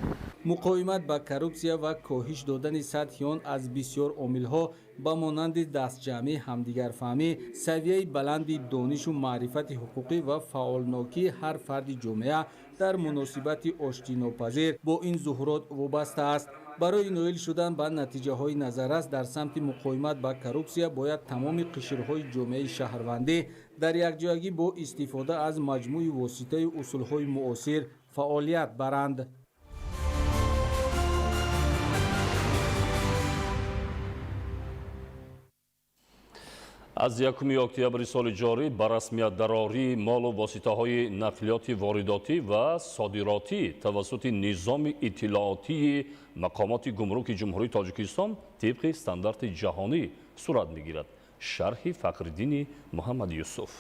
[SPEAKER 12] Муқовимат ба коррупсия ва коҳиш додани сатҳи он аз бисёр омилҳо ба монанди дастҷамъӣ, ҳамдигарфаҳмӣ, савияи баланди донишу маърифати ҳуқуқӣ ва фаъолнокии ҳар фарди ҷомеа дар муносибати оштинопазир бо ин зуҳурот вобаста аст. Барои ноил шудан ба натиҷаҳои назаррас дар самти муқовимат ба коррупсия бояд тамоми қишрҳои ҷомеаи шаҳрвандӣ дар якҷоягӣ бо истифода аз маҷмӯи воситаю усулҳои муосир фаъолият баранд.
[SPEAKER 9] Аз 1 октябри соли ҷорӣ ба расмият дарории молу воситаҳои нақлиёти воридотӣ ва содиротӣ тавассути низоми иттилоотии мақомоти гумруки Ҷумҳурии Тоҷикистон тибқи стандарти ҷаҳонӣ сурат мегирад. Шарҳи Фахриддини Муҳаммад Юсуф.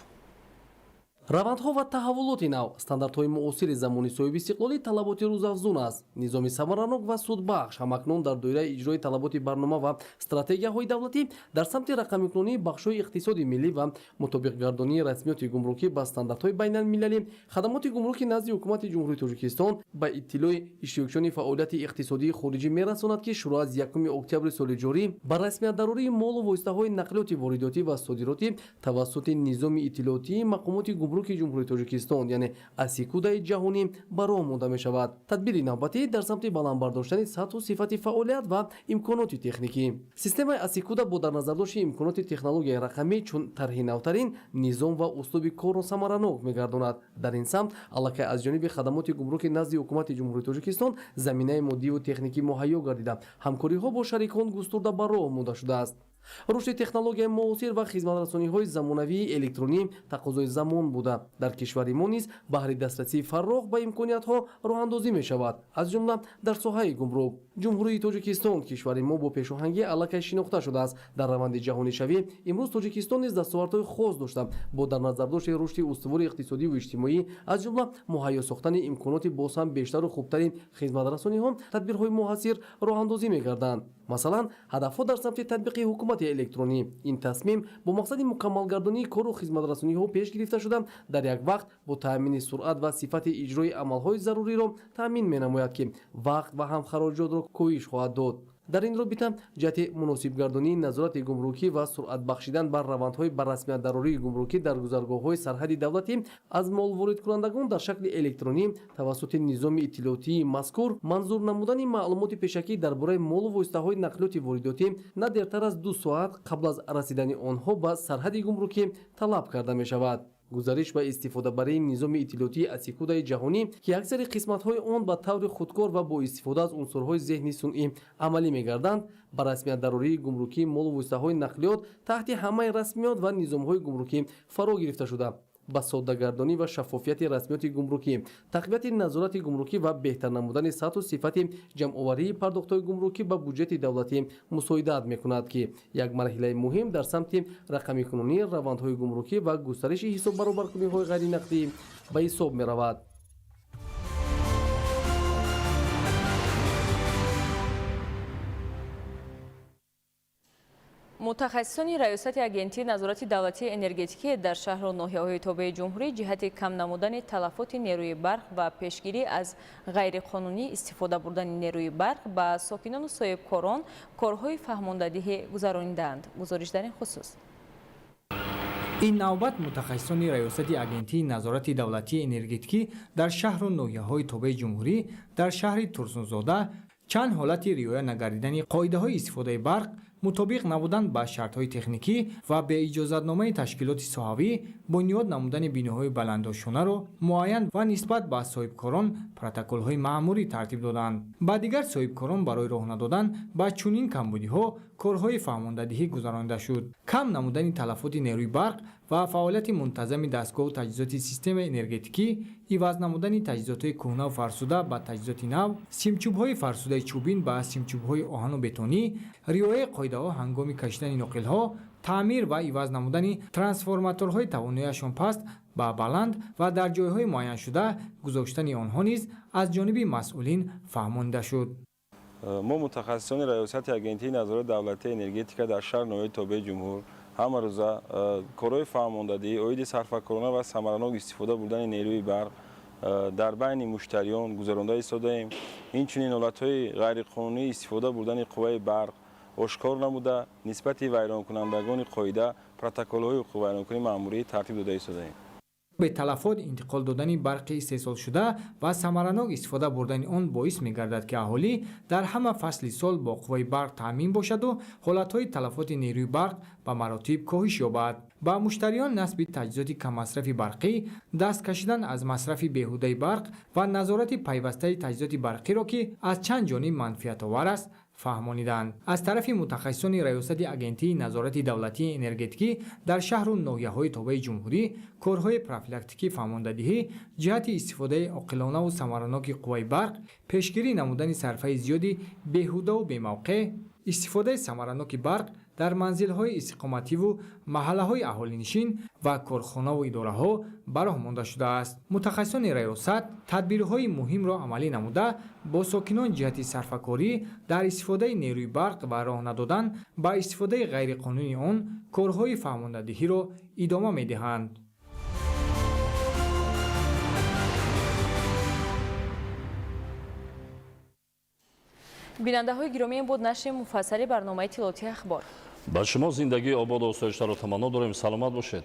[SPEAKER 5] Равандҳо ва таҳаввулоти нав, стандартҳои муосири замони соҳибистиқлолӣ талаботи рӯзафзун аст. Низоми самаранок ва судбахш ҳамакнун дар доираи иҷрои талаботи барнома ва стратегияҳои давлатӣ дар самти рақамикунонии бахшҳои иқтисоди миллӣ ва мутобиқгардонии расмиёти гумрукӣ ба стандартҳои байналмилалӣ, хадамоти гумруки назди Ҳукумати Ҷумҳурии Тоҷикистон ба иттилои иштирокчиёни фаъолияти иқтисодии хориҷӣ мерасонад, ки шурӯъ аз 1 октябри соли ҷорӣ ба расмият дарории молу воситаҳои нақлиёти воридотӣ ва содиротӣ тавассути низоми иттилоотии мақомоти гумруки Ҷумҳурии Тоҷикистон, яъне Асикудаи ҷаҳонӣ, ба роҳ монда мешавад. Тадбири навбатӣ дар самти баланд бардоштани сатҳу сифати фаъолият ва имконоти техникӣ. Системаи Асикуда бо дар назардошти имконоти технологияи рақамӣ чун тарҳи навтарин низом ва услуби корро самаранок мегардонад. Дар ин самт аллакай аз ҷониби хадамоти гумруки назди Ҳукумати Ҷумҳурии Тоҷикистон заминаи моддиву техникӣ муҳайё гардида, ҳамкориҳо бо шарикон густурда ба роҳ монда шудааст. Рушди технологияи муосир ва хизматрасониҳои замонавии электронӣ тақозои замон буда, дар кишвари мо низ баҳри дастрасии фарроғ ба имкониятҳо роҳандозӣ мешавад, аз ҷумла дар соҳаи гумрук. Ҷумҳурии Тоҷикистон, кишвари мо, бо пешоҳангӣ аллакай шинохта шудааст. Дар раванди ҷаҳонишавӣ имрӯз Тоҷикистон низ дастовардҳои хос дошта, бо дар назардошти рушди устувори иқтисодиву иҷтимоӣ, аз ҷумла муҳайё сохтани имконоти боз ҳам бештару хубтари хизматрасониҳо, тадбирҳои муассир роҳандозӣ мегарданд. Масалан, ҳадафҳо дар самти татбиқи ҳукумати электронӣ. Ин тасмим бо мақсади мукаммалгардонии кору хизматрасониҳо пеш гирифта шуда, дар як вақт бо таъмини суръат ва сифати иҷрои амалҳои заруриро таъмин менамояд, ки вақт ва ҳам хароҷотро коҳиш хоҳад дод. Дар ин робита ҷиҳати муносибгардонии назорати гумрукӣ ва суръат бахшидан бар равандҳои ба расмият дарории гумрукӣ дар гузаргоҳҳои сарҳади давлатӣ аз молворидкунандагон дар шакли электронӣ тавассути низоми иттилоотии мазкур манзур намудани маълумоти пешакӣ дар бораи молу воситаҳои нақлиёти воридотӣ на дертар аз 2 соат қабл аз расидани онҳо ба сарҳади гумрукӣ талаб карда мешавад. Гузариш ба истифодабарии низоми иттилоотии Асикудаи ҷаҳонӣ, ки аксари қисматҳои он ба таври худкор ва бо истифода аз унсурҳои зеҳни сунъӣ амалӣ мегарданд, ба расмият дарории гумрукии молу воситаҳои нақлиёт таҳти ҳамаи расмиёт ва низомҳои гумрукӣ фаро гирифта шуда, ба соддагардонӣ ва шаффофияти расмиёти гумрукӣ, тақвияти назорати гумрукӣ ва беҳтар намудани сатҳу сифати ҷамъоварии пардохтҳои гумрукӣ ба буҷети давлатӣ мусоидат мекунад, ки як марҳилаи муҳим дар самти рақамикунонии равандҳои гумрукӣ ва густариши ҳисоббаробаркуниҳои ғайринақдӣ ба ҳисоб меравад.
[SPEAKER 8] Мутахассисони Раёсати Агентии назорати давлатии энергетикӣ дар шаҳру ноҳияҳои тобеи ҷумҳурӣ ҷиҳати кам намудани талафоти нерӯи барқ ва пешгирӣ аз ғайриқонунӣ истифода бурдани нерӯи барқ ба сокинону соҳибкорон корҳои фаҳмондадиҳӣ гузаронидаанд. Гузориш дар ин хусус.
[SPEAKER 10] Ин навбат мутахассисони Раёсати Агентии назорати давлатии энергетикӣ дар шаҳру ноҳияҳои тобеи ҷумҳурӣ дар шаҳри Турсунзода чанд ҳолати риоя нагардидани қоидаҳои истифодаи барқ, мутобиқ набудан ба шартҳои техникӣ ва беиҷозатномаи ташкилоти соҳавӣ бунёд намудани биноҳои баландошонаро муайян ва нисбат ба соҳибкорон протоколҳои маъмурӣ тартиб доданд. Ба дигар соҳибкорон барои роҳ надодан ба чунин камбудиҳо корҳои фаҳмондадиҳӣ гузаронида шуд. Кам намудани талафоти нерӯи барқ ва фаъолияти мунтазами дастгоҳу таҷҳизоти системаи энергетикӣ, иваз намудани таҷҳизотҳои кӯҳнаву фарсуда ба таҷҳизоти нав, симчӯбҳои фарсудаи чӯбин ба симчӯбҳои оҳану бетонӣ, риояи қоидаҳо ҳангоми кашидани ноқилҳо, таъмир ва иваз намудани трансформаторҳои тавоноияшон паст ба баланд ва дар ҷойҳои муайяншуда гузоштани онҳо низ аз ҷониби масъулин фаҳмонида шуд.
[SPEAKER 13] Мо, мутахассисони Раёсати Агентии назорати давлатии энергетика дар шаҳр ноҳияи тобеи ҷумҳур, ҳамарӯза корҳои фаҳмондадиҳӣ оиди сарфакорона ва самаранок истифода бурдани нерӯи барқ дар байни муштариён гузаронда истодаем. Инчунин ҳолатҳои ғайриқонунӣ истифода бурдани қувваи барқ ошкор намуда, нисбати вайронкунандагони қоида протоколҳои ҳуқуқвайронкунии маъмурӣ тартиб дода истодаем.
[SPEAKER 10] Беталафот интиқол додани барқи истеҳсолшуда ва самаранок истифода бурдани он боис мегардад, ки аҳолӣ дар ҳама фасли сол бо қувваи барқ таъмин бошаду ҳолатҳои талафоти нерӯи барқ ба маротиб коҳиш ёбад. Ба муштариён насби таҷҳизоти каммасрафи барқӣ, даст кашидан аз масрафи беҳудаи барқ ва назорати пайвастаи таҷҳизоти барқиро, ки аз чанд ҷониб манфиатовар аст, фаҳмониданд. Аз тарафи мутахассисони Раёсати Агентии назорати давлатии энергетикӣ дар шаҳру ноҳияҳои тобеи ҷумҳурӣ корҳои профилактикӣ фаҳмондадиҳӣ ҷиҳати истифодаи оқилонаву самараноки қувваи барқ, пешгирӣ намудани сарфаи зиёди беҳудаву бемавқеъ, истифодаи самараноки барқ дар манзилҳои истиқомативу маҳаллаҳои аҳолинишин ва корхонаву идораҳо ба роҳ монда шудааст. Мутахассисони раёсат тадбирҳои муҳимро амалӣ намуда, бо сокинон ҷиҳати сарфакорӣ дар истифодаи нерӯи барқ ва роҳ надодан ба истифодаи ғайриқонунии он корҳои фаҳмондадиҳиро идома медиҳанд.
[SPEAKER 8] Бинандаҳои гиромӣ, ин буд нашри муфассали барномаи Тиллоти ахбор.
[SPEAKER 9] Ба шумо зиндагии ободу осоиштаро таманно дорем. Саломат бошед.